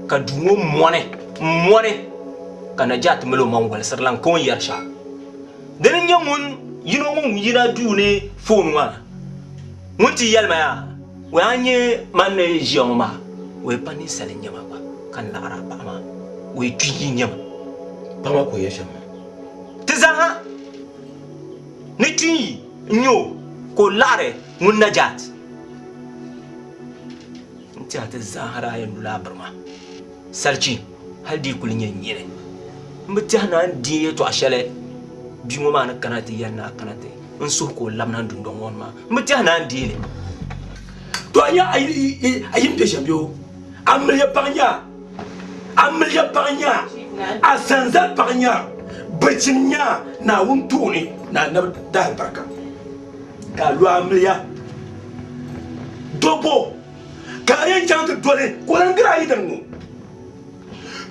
ka duu ŋɔ mɔni m-mɔni ka Najat mali o maŋ wolisiri la n-ka o ni yɛri shɛm. Dini n-nyɛ ŋun yino ŋun yina duu ni foon maa ŋun ti yɛli ma yaa, Wee a nya man ni ʒiya ŋɔ maa, wee pa ninsali n-nyɛ ma gba ka n laɣiri a paɣa maa, wee kpiyi n-nyɛ ma. Paɣa maa ka o yɛli shɛm maa. Ti zaaha ni kpiyi n-nyɛ o ka o laɣiri ŋun Najat. N tɛha ti zaaha daa yɛn lula a biri maa salichi hali di yi kuli nyɛ nyini. M bi tɛhi ni a ni deei yɛtɔɣ shɛli bia ŋɔ maa ni kana ti yɛli ni a kana ti n suhu ka o labina n dundɔŋ ŋɔ ni maa. M bi tɛhi ni a ni deei li. To a nya a yi ni be shɛm bee o? A miliya paɣ nya a miliya paɣ nya a sanzali paɣ nya bilichini nya Naawuni tooni ni anabi daalibarika ka a lo a miliya dobbo ka a yɛn chaŋ ti doli ka o lan gari a yidana ŋɔ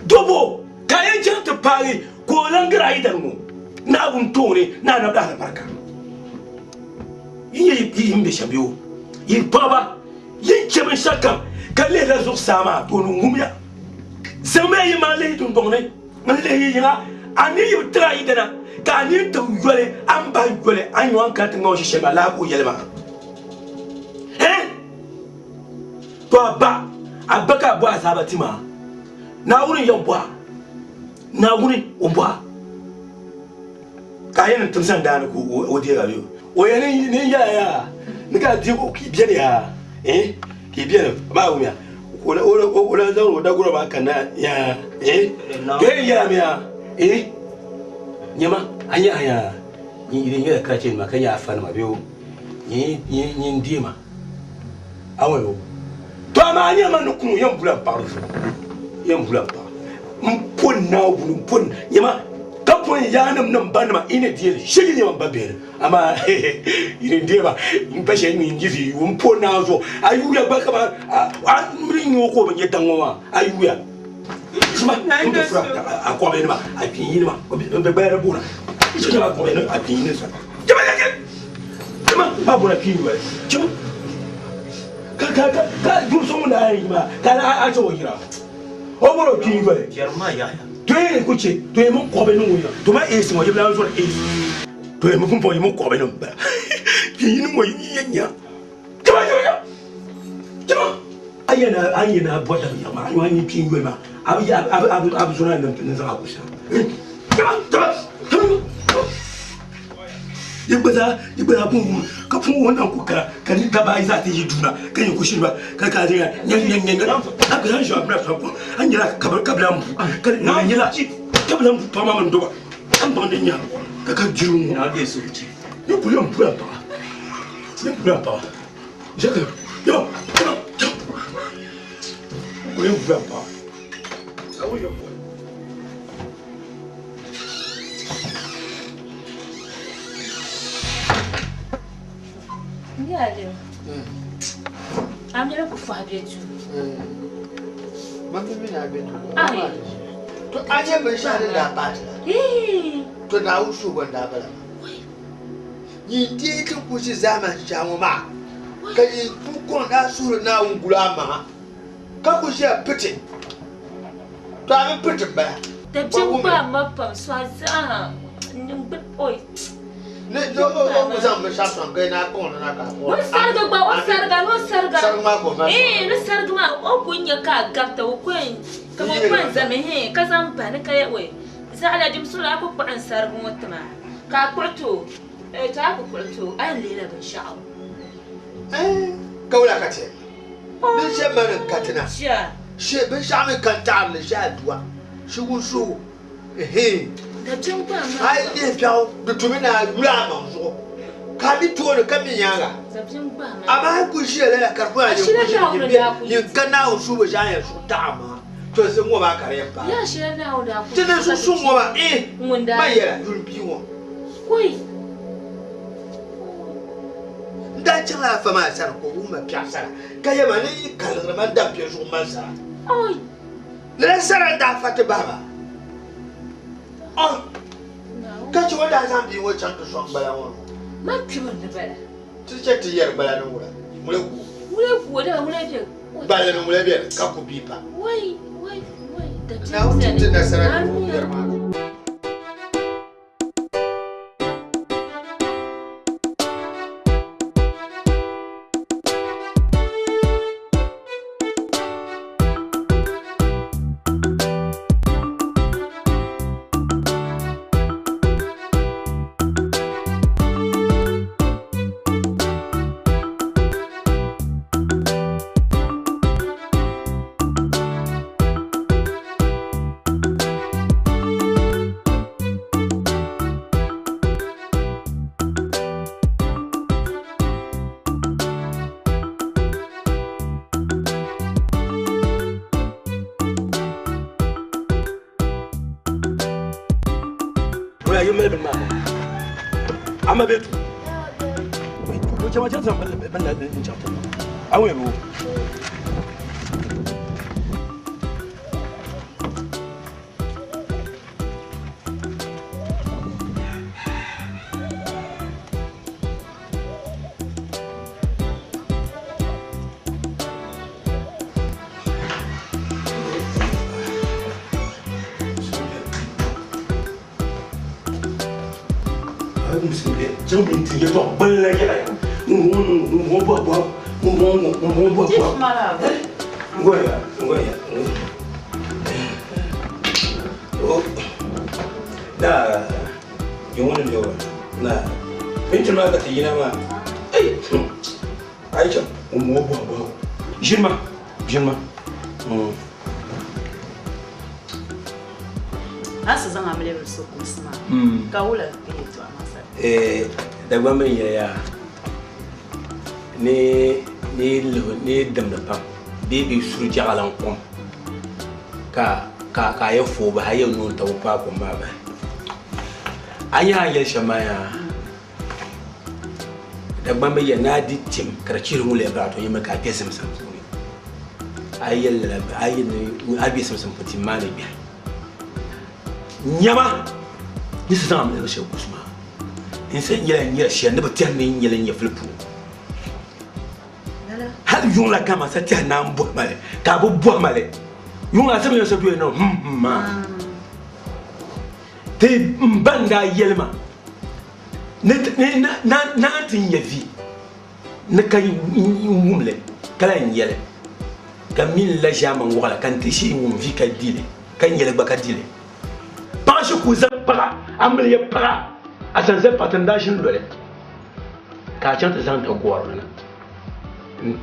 dobbo ka a yɛn chaŋ ti paagi ka o lan gari a yidana ŋɔ Naawuni tooni ni anabi daalibarika yi nyɛ yi ni be shɛm bee o yi paɣiba Yi chɛ binshɛɣukam ka lihila zuɣusaa maa tooni ŋumya. Zaŋmiya yi maŋ lihi tiŋgbɔŋ ni n-lihi yi yiŋa. A ni yi bi tiri a yidana, ka a nini ti yoli, a ni bahi yoli a ni nyo a ni kana ti ŋma o shɛli maa, lala ka o yɛli maa. Ɛɛn! To a ba, a ba ka a bɔhi azaaba ti maa. Naawuni n-yɛn bɔh a. Naawuni o bɔh a. Ka a yɛn ni tim sandaani ka o deeg a bee? O yɛn ni yɛla yaa ni ka a deeg o ka yi beni yaa eh ka yi beni maa wumiya ka o lan zaŋdi o dagoro maa kanna yaa eh to yɛn yɛlami yaa eh nyama a nya a yaa nyin yi nyɛla karachi nima ka nyɛ afa nima bee o nyin deema a wali o to amaa a nya man ni kunu yɛn bula m paɣa zuɣu yɛn bula m paɣa m po Naawuni m po nyama ka po n yaanim ni m banima yi ni deeli shigi nyama m ba bihi ni amaa yi ni deema m pa shɛli mi n yizi yu m po Naawuni zuɣu a yuya gba kaman a mini nyɛ o ka o bi nyɛ daŋ ŋɔ maa a yuya jima n ti fura a kɔbili nima a kpin yinima bɛ gbaya di boona jima a kɔbili a kpin yini jima jima ba boona kpin yoli jima ka ka ka ka duri so ŋun daa yɛn yi maa ka a chɛ o yira o bɔri o kpin yoli to yi ku chɛ to yi min kɔbili ni ŋun ya to ma eesi ŋɔ yi bi lan zɔri eesi to yi mi pumpɔŋ yi min kɔbili ni m-bala kpin yini ŋɔ yi yɛn nya jima jima jima a yɛn a yɛn a bɔri dabiɛm maa a yɛn a kpin yoli maa a bi a bi a bi zɔri a ni zaŋ a ku shɛm jima jima yi gba zaa yi gba zaa pun wum ka pun wum na ku kara ka ni dabba ayi zaa ti yi duu na ka yi ku shiri ba ka ka zaya nya nya nya nya a gba zaa ʒi a bina fa a nyɛla kabila kabila n bu ka na nyɛla kabila n bu paɣa maa mini doba ka n baŋ din nya ka ka jiri ŋɔ ni kuli yɛn bula paɣa ni bula paɣa ʒe ka yo kuli yɛn bula paɣa. A mini ku fɔhi bɛ duu. Man mi mini a bɛ duu. To a nyɛ binshɛɣu din daa paai ti la. To Naawuni suhu gba n-daa bala maa. Nyin deei ti ku ʒi zaamani shɛha ŋɔ maa, ka nyin ku kɔŋ ni a suhuri Naawuni guli a maŋa, ka ku ʒiya piti. To a bi piti m-bala. Dabiɛm gbaai ma pam sɔɣi zaa n oi. Ne o o zaŋ binshɛɣu sɔŋ ka na kpuɣi ni na ka a O sariga gba o sariga ni o sariga. Sariga maa ka o mali Ee ni sariga maa o ku nya ka a gabita o ku yɛn ka o ku yɛn zami hee ka zaŋ bahi ni ka yɛ oi zaɣila dimsuli a ku kpuɣi n sariga ŋɔ tima ka a kpuɣi ti o ee to a ku kpuɣi ti o a yɛn lihila binshɛɣu. Ka wula ka ti Din shɛm ma ni n ka ti na. She binshɛɣu mi ka n taɣiri li shee aduwa shigu sugu hee. A yi lihi biɛɣu di tumi ni a yuli a maŋ zuɣu ka a mi tooni ka mi nyaaŋa. Amaa a yi kuli ʒiya lala ka di kuli a nyin ka Naawuni suhu bi ʒe a yɛn suhu taɣi a maŋa to zi ŋɔ maa ka di yɛn paai. Ti ni suhu suŋ ŋɔ maa eh man yɛla yuli bia ŋɔ. N daa chaŋla afa maa sani ka o wuhi ma piɛɣu sara, ka yɛli ma ni n yi kaligiri ma n-dam piɛ zuɣu mali sara. Lala sara n-daa fa ti bahi ma. Oi! Ka chɛ o daa zaŋ bia ŋɔ chaŋ ti sɔŋ gbala ŋɔ ni. Man kpibiri ni bala. Ti chɛ ti yɛri gbala ni wula? Ŋula ku o. Ŋula ku o, dama ŋula bɛ. Gballi ni ŋula bɛni ka ku bia pa. Wai! Wai! Wai! Dabiɛm Naawuni ti beni. ti nasara ninvuɣ biɛri maa zuɣu. Oya yi mali bini maa ama bɛ tu o chama chama zaŋ bini la n chaŋ ti a ŋun yɛn bo. Ʒirima, ʒirima. A si zaŋ a mi so kumsi maa ka wula ka yɛltɔɣa maa sani? Dagbamba n yɛli yaa ni ni lihi ni dimdi pam bee bɛ suri jaɣalan kom ka ka ka a yɛ fooi bahi a yɛ nuu n tabi paai kom maa bahi a nya a ni yɛli shɛm maa yaa Dagbamba yɛli ni a di tim ka di chihiri ŋun leei baɣa to nyɛmi ka a kpɛ zimsim puuni a yi yɛli lala a yi yɛli ni a bɛ zimsim puuni tim maa ni gbihi nyama ni si zaŋ a mali shɛli kusi maa n sa nyɛla n nyɛri shɛli ni bi tɛhi ni n nyɛli n nyɛ fili puuni hali yuŋ la kama sa tɛhi naan bɔhi ma li ka a bi bɔhi ma li yuŋ la sami sa doya niŋ hum hum maa ti n ba n daa yɛli ma ni naan ti nya vi ni ka n wumli ka lahi nyɛli ka m mini la ʒiɛmani waɣila ka n ti shee wum vi ka di li ka nyɛli gba ka di li. Paɣa shi ku zaŋ paɣa a mili ya paɣa a san zali paɣa ti n daa ʒini loli ka a chaŋ ti zaŋ dagɔrili na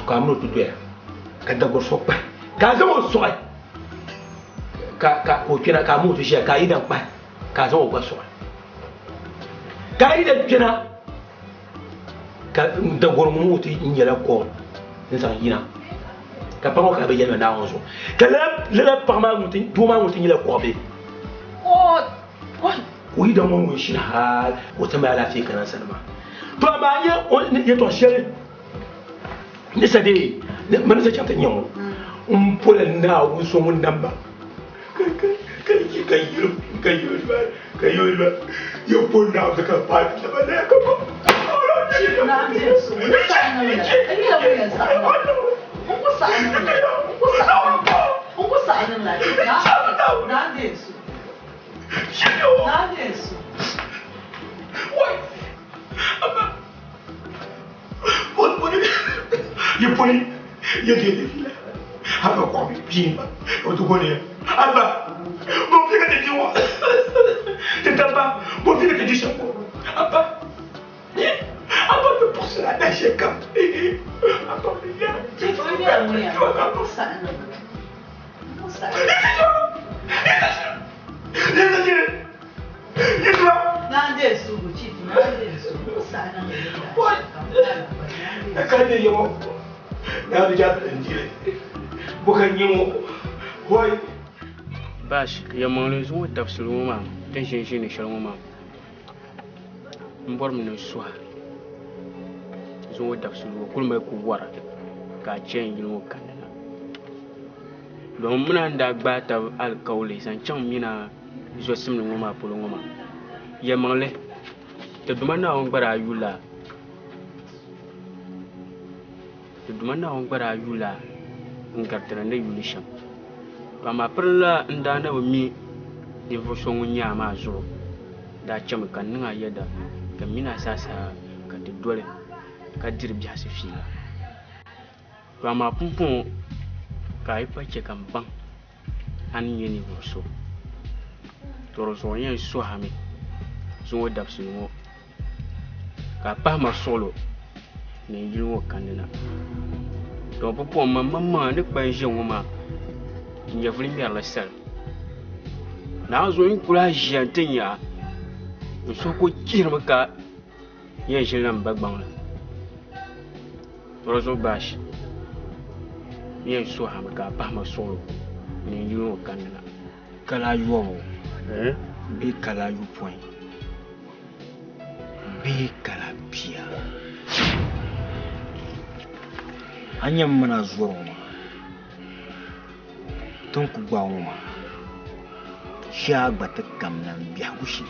ka a mini o ti doya ka dagɔri so kpahi ka a zaŋ o sɔɣi ka ka o kpɛna ka a mini o ti ʒiya ka a yidan kpahi ka a zaŋ o gba sɔɣi ka a yidan kpɛna ka dagɔri ŋɔ ŋɔ ti nyɛla kom n zaŋ yina ka paɣa ŋɔ kana bi yɛli ma Naawuni zuɣu ka lala paɣa maa ŋun ti doo maa ŋun ti nyɛla kɔɣa bee o yidan ŋɔ ŋun ʒini hali o ti mali alaafee kana n sani maa to amaa nyɛ o ni yɛtɔɣ shɛli ni sa dee mani sa chaŋ ti nya ŋɔ n pola Naawuni so ŋun nam ba ka yi ka yiri ka yiri ba ka yiri ba yɛ po Naawuni ka paai ti ba na ka ba Ye poli, ye de fila. Abba ko mi pimba, o tu kone. Abba, bon fi ka te di wa. Te tamba, bon fi ka te di chapeau. Abba. Abba me pour cela d'acheter kam. Abba me ya. Tu vois bien, oui. Sa Sa. Bash, yɛlimaŋli zuŋɔ dabisili ŋɔ maa ti ni ʒini ʒiini shɛli ŋɔ maa m bɔrimi ni n suha zuŋɔ dabisili ŋɔ kuli mali ku wara ka a chɛ n yili ŋɔ kanna na domin mini a ni daa gbaai tab alikauli zaŋ chaŋ mina zosimli ŋɔ maa polo ŋɔ maa yɛlimaŋli ti Duuma Naawuni gba daa yulila ti Duuma Naawuni gba daa yulila n garitila ni yuli shɛm to amaa pirinla n daa na bi mi ninvuɣu so ŋun nyɛ a maa zuɣu daa chɛmi ka n niŋ a yɛda ka n mini a zaasa ka ti doli ka diri biɛhisi fiila to amaa pumpɔŋɔ ka a yi pa chɛ ka n baŋ a ni nyɛ ninvuɣu so to di zuɣu n yɛn suhimi zuŋɔ dabisili ŋɔ ka a pahi ma suɣulo ni n yili ŋɔ kanni na to pumpɔŋɔ man maŋmaŋa ni kpa n ʒiya ŋɔ maa n nyɛvuli ŋmɛrila salim naanzuhi n kuli ʒiya n ti nya a n suhu ku chihirimi ka yɛn ʒinila n ba gbaŋ ni to di zuɣu baashi n yɛn suhimi ka a pahi ma suɣulo ni n yili ŋɔ kanni na Kala ayɔbu bee kala ayopɔin bee kala pia. A nya m mini a zɔri ŋɔ maa, ti ni ku gbaai ŋɔ maa, shee a gba ti kamina m biɛhigu shee.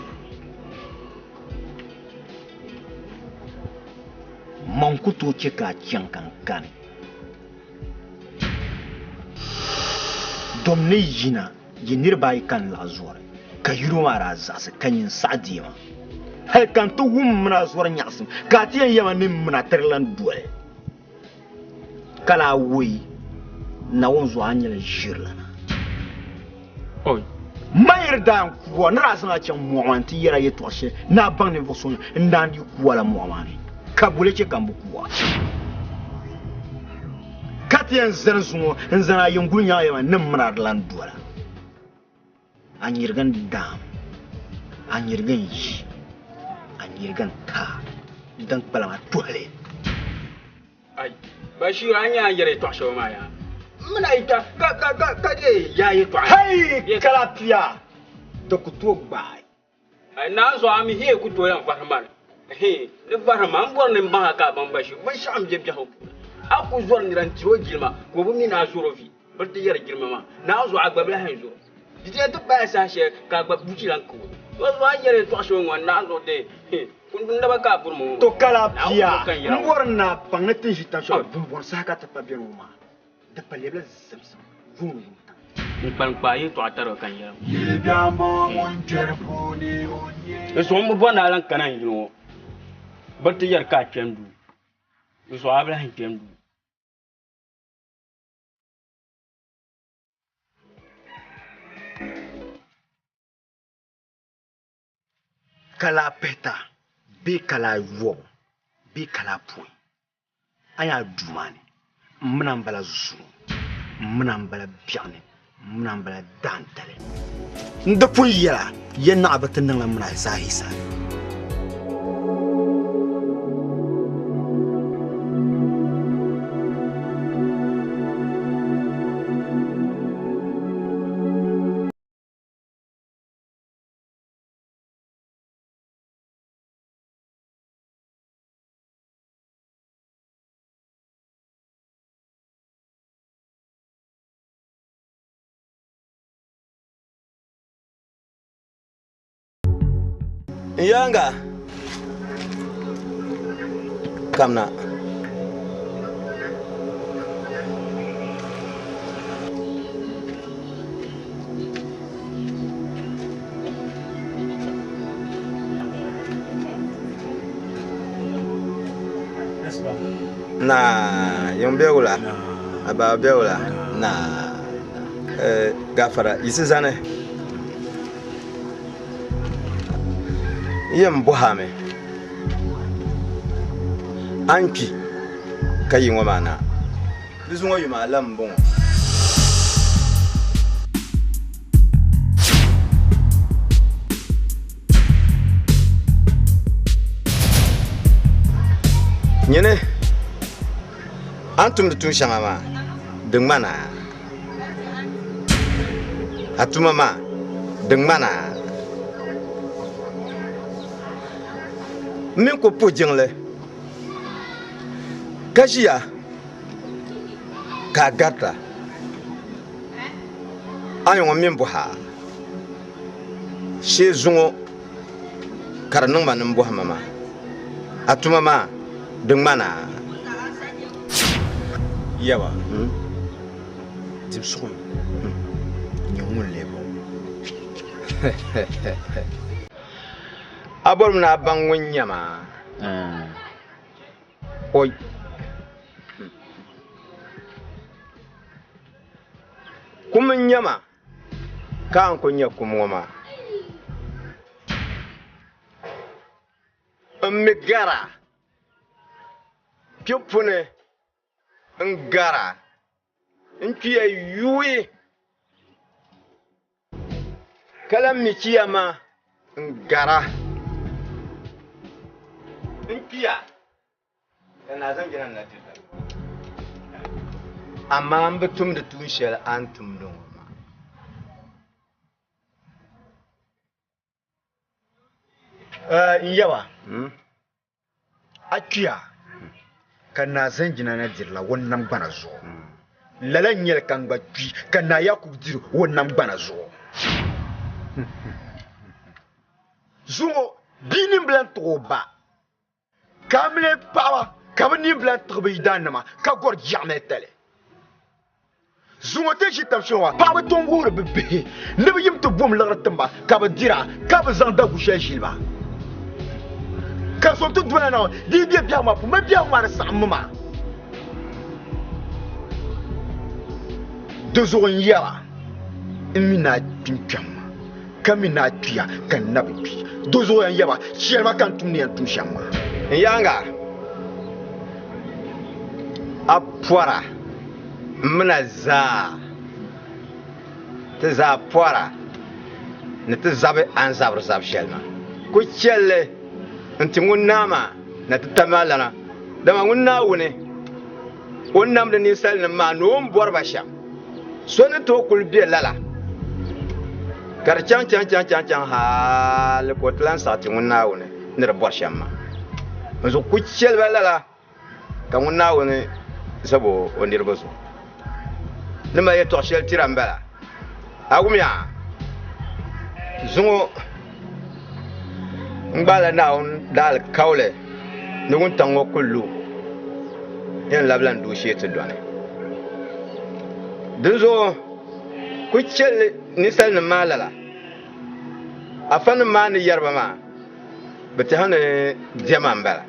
Man ku tooi chɛ ka a chaŋ ka n kani. Dom ni yina yi niriba ayi ka n laɣi zɔri, ka yino maa daa zaɣisi ka nyin saɣi deema. Hali ka n ti wum m mini a zɔri nyaɣisim, ka a ti yɛn yɛma ni m mini a tiri lan doli. Ka lahi woi, Naawuni zuɣu a nyɛla ʒirilana. Mayiri daa n kuwa ni daa zaŋ a chaŋ mɔɣu maa nti yɛri a yɛtɔɣ shɛli ni a baŋ ninvuɣ so n daan di kuwa la mɔɣu maa ni, ka boli chɛ ka m bi kuwa. Ka ti yɛn zani zuŋɔ n-zani a yiŋguli nyaŋ yɛma ni m mini a di lan dola. A nyirigi n daam, a nyirigi n yi, a nyirigi n taa, din kpalim a tuhili. Ai, Bashiru, a nya a ni yɛri yɛtɔɣ shɛli maa yaa? M mini a yi ka, ka, ka, ka, ka dee yaa yɛtɔɣa. Hei, Kalapia, di ku tooi gbaai. Ai, naanzuɣu a mi hee ku tooi lan vahiri ma ni. Hee, di vahiri ma, m bɔri ni m baŋ a ka a baŋ Bashiru, binshɛɣu m-be biɛhigu puuni. A ku zɔri nira n-tiri o jilima ka o bi mi ni a zɔr o vi, biri ti yɛri jilima maa. Naanzuɣu a gba bi lahi zɔr o. Di ti yɛn ti paai saha shɛli ka a gba buchi lan ka o. Dinzuɣu a ni yɛri yɛtɔɣ shɛli ŋɔ, naanzuɣu dee, hee, n naba ka a buri ma ŋɔ. To kala bia, m bɔri ni a baŋ ni ti ni ʒi tiŋ shɛli bumbɔni saha ka ti pa beni ŋɔ maa, di pa lɛbila zimsim yuŋ ni wuntaŋ. N kpalim kpaai yɛtɔɣa tariga ka n yɛli ŋɔ. Yili biɛhigu ŋun kpɛri puuni o nyɛ. N suhu m-bi bɔri ni a lan kana n yili ŋɔ, biri ti yɛri ka a kpɛm duu. N suhu a bi lahi kpɛm duu. Kala pihita bee kala ayɔbu bee kala pɔi a nya duu maa ni m mina m-bala zuŋɔ m mina m-bala biɛɣuni m mina m-bala daantali n di pun yɛla ya naɣ bi ti niŋla mini a zaa hisabi. N yaaŋa kamina. Na yiŋ be wula? A baa be wula? Na eh, gafara yisi zani. Yɛn bɔhami a ni kpi ka yi ŋɔ maa na. Di zuŋɔ yuma a lam m-bɔŋɔ. Nyini a ni tumdi tuun shɛŋa maa di ŋmana a tuma maa di ŋmana m mi ku puhi jiŋli ka ʒiya ka a garita a ni ŋɔ m mi bɔhi a shee zuŋɔ ka di niŋ ma ni m bɔhi ma maa, a tuma maa di ŋmana a? Yaba, dibisuɣu nyɛ ŋun lee bɔŋɔ. A bɔrimi ni a baŋ ŋun nyɛ ma? Oi! Kum n-nyɛ ma. Ka a ni kul nya kum ŋɔ maa, m mi gara kpibu puuni n-gara n kpiya yuui, ka lan mi chiya ma n-gara n kpiya. Ka naa zaŋ jina na ti dali. Amaa m bi tumdi tuun shɛli a ni tumdi ŋɔ maa. N yaba, a kpiya ka naa zaŋ jina na dirila o nam gbana zuɣu. Lala n-nyɛ li ka n gba kpi ka naa Yaakubu diri o nam gbana zuɣu. Zuŋɔ bia nini bi lan tiɣi o ba. Ka a mini paɣaba ka bɛ nini bi lan tiɣi bɛ yidaannima ka gɔri jiɣimɛtali. Zuŋɔ ti ʒi tab shɛŋa maa, paɣaba tom wuhiri bɛ bihi ni bɛ yim ti bom liɣiri tim ba ka bɛ dira ka bɛ zaŋ dagu shɛli ʒili ba. Ka zom ti dola na di yi be biɛhigu maa puuni, bɛ biɛhigu maa di saɣimmi maa. Di zuɣu n yɛra, n mi ni a kpi n-kpɛm ma. Ka mi ni a kpiya ka n na bi kpi. Di zuɣu yɛn yaba, chɛli ma ka n tum ni yɛn tum shɛm maa. N yaaŋa, a pɔra m mina zaa, ti zaa pɔra ni ti zabi a ni zabiri zab shɛli maa. Ku chɛl li n-ti ŋun naa maa na ti tam a lana, dama ŋun Naawuni o ni namdi ninsalinim maa ni o ni bɔri ba shɛm. So ni tooi kuli be lala ka di chaŋ chaŋ chaŋ chaŋ chaŋ hali ka o ti lan saɣi ti ŋun Naawuni ni di bɔri shɛm maa. N zuɣu ku chɛli ba lala ka ŋun Naawuni zab o niriba zuɣu. Ni mali yɛtɔɣ shɛli tira m-bala. A wumya? Zuŋɔ n gbaala Naawuni daalikauli ni wuntaŋ ŋɔ ku lu yɛn labila n dooshee ti dɔni. Dinzuɣu ku chɛli ninsalinim maa lala. Afanim maa ni yɛri ba maa, bɛ tɛha ni diɛma m-bala.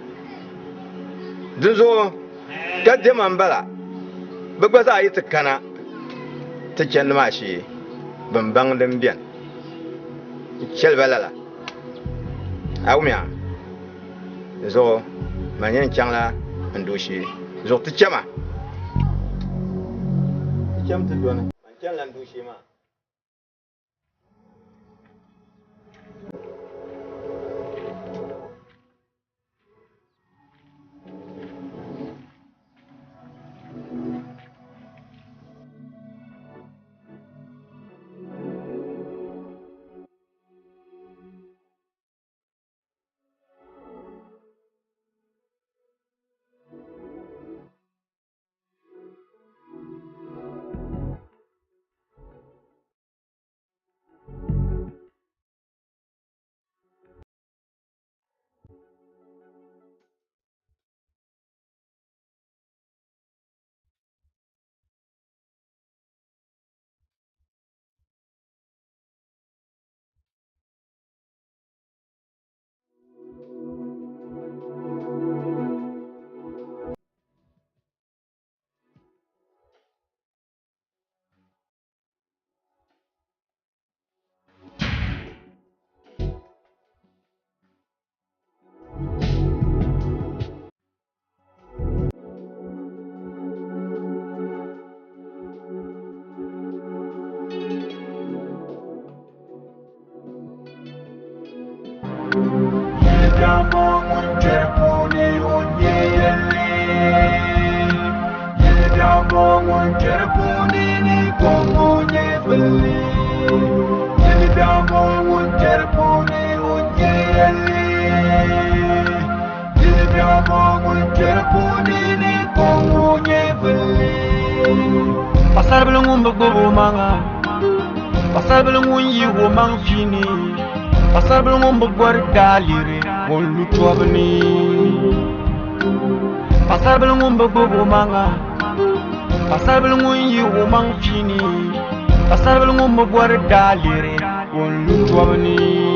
Dinzuɣu ka diɛma m-bala, bɛ gba zaa yi ti kana ti chandi maa shee, bɛ ni baŋ din beni. Chɛli ba lala. A wumya? Di zuɣu man yɛn chaŋla n dooshee zuɣu ti chama. Ti cham ti dɔni, man chanila n dooshee maa. ŋun yi o maŋ fiini, paɣisaribila ŋun bi bɔri daliri ŋun lu tɔbu ni. Paɣisaribila ŋun bi gbubi o maŋa, paɣisaribila ŋun yi o maŋ fiini, paɣisaribila ŋun bi bɔri daliri ŋun lu tɔbu ni.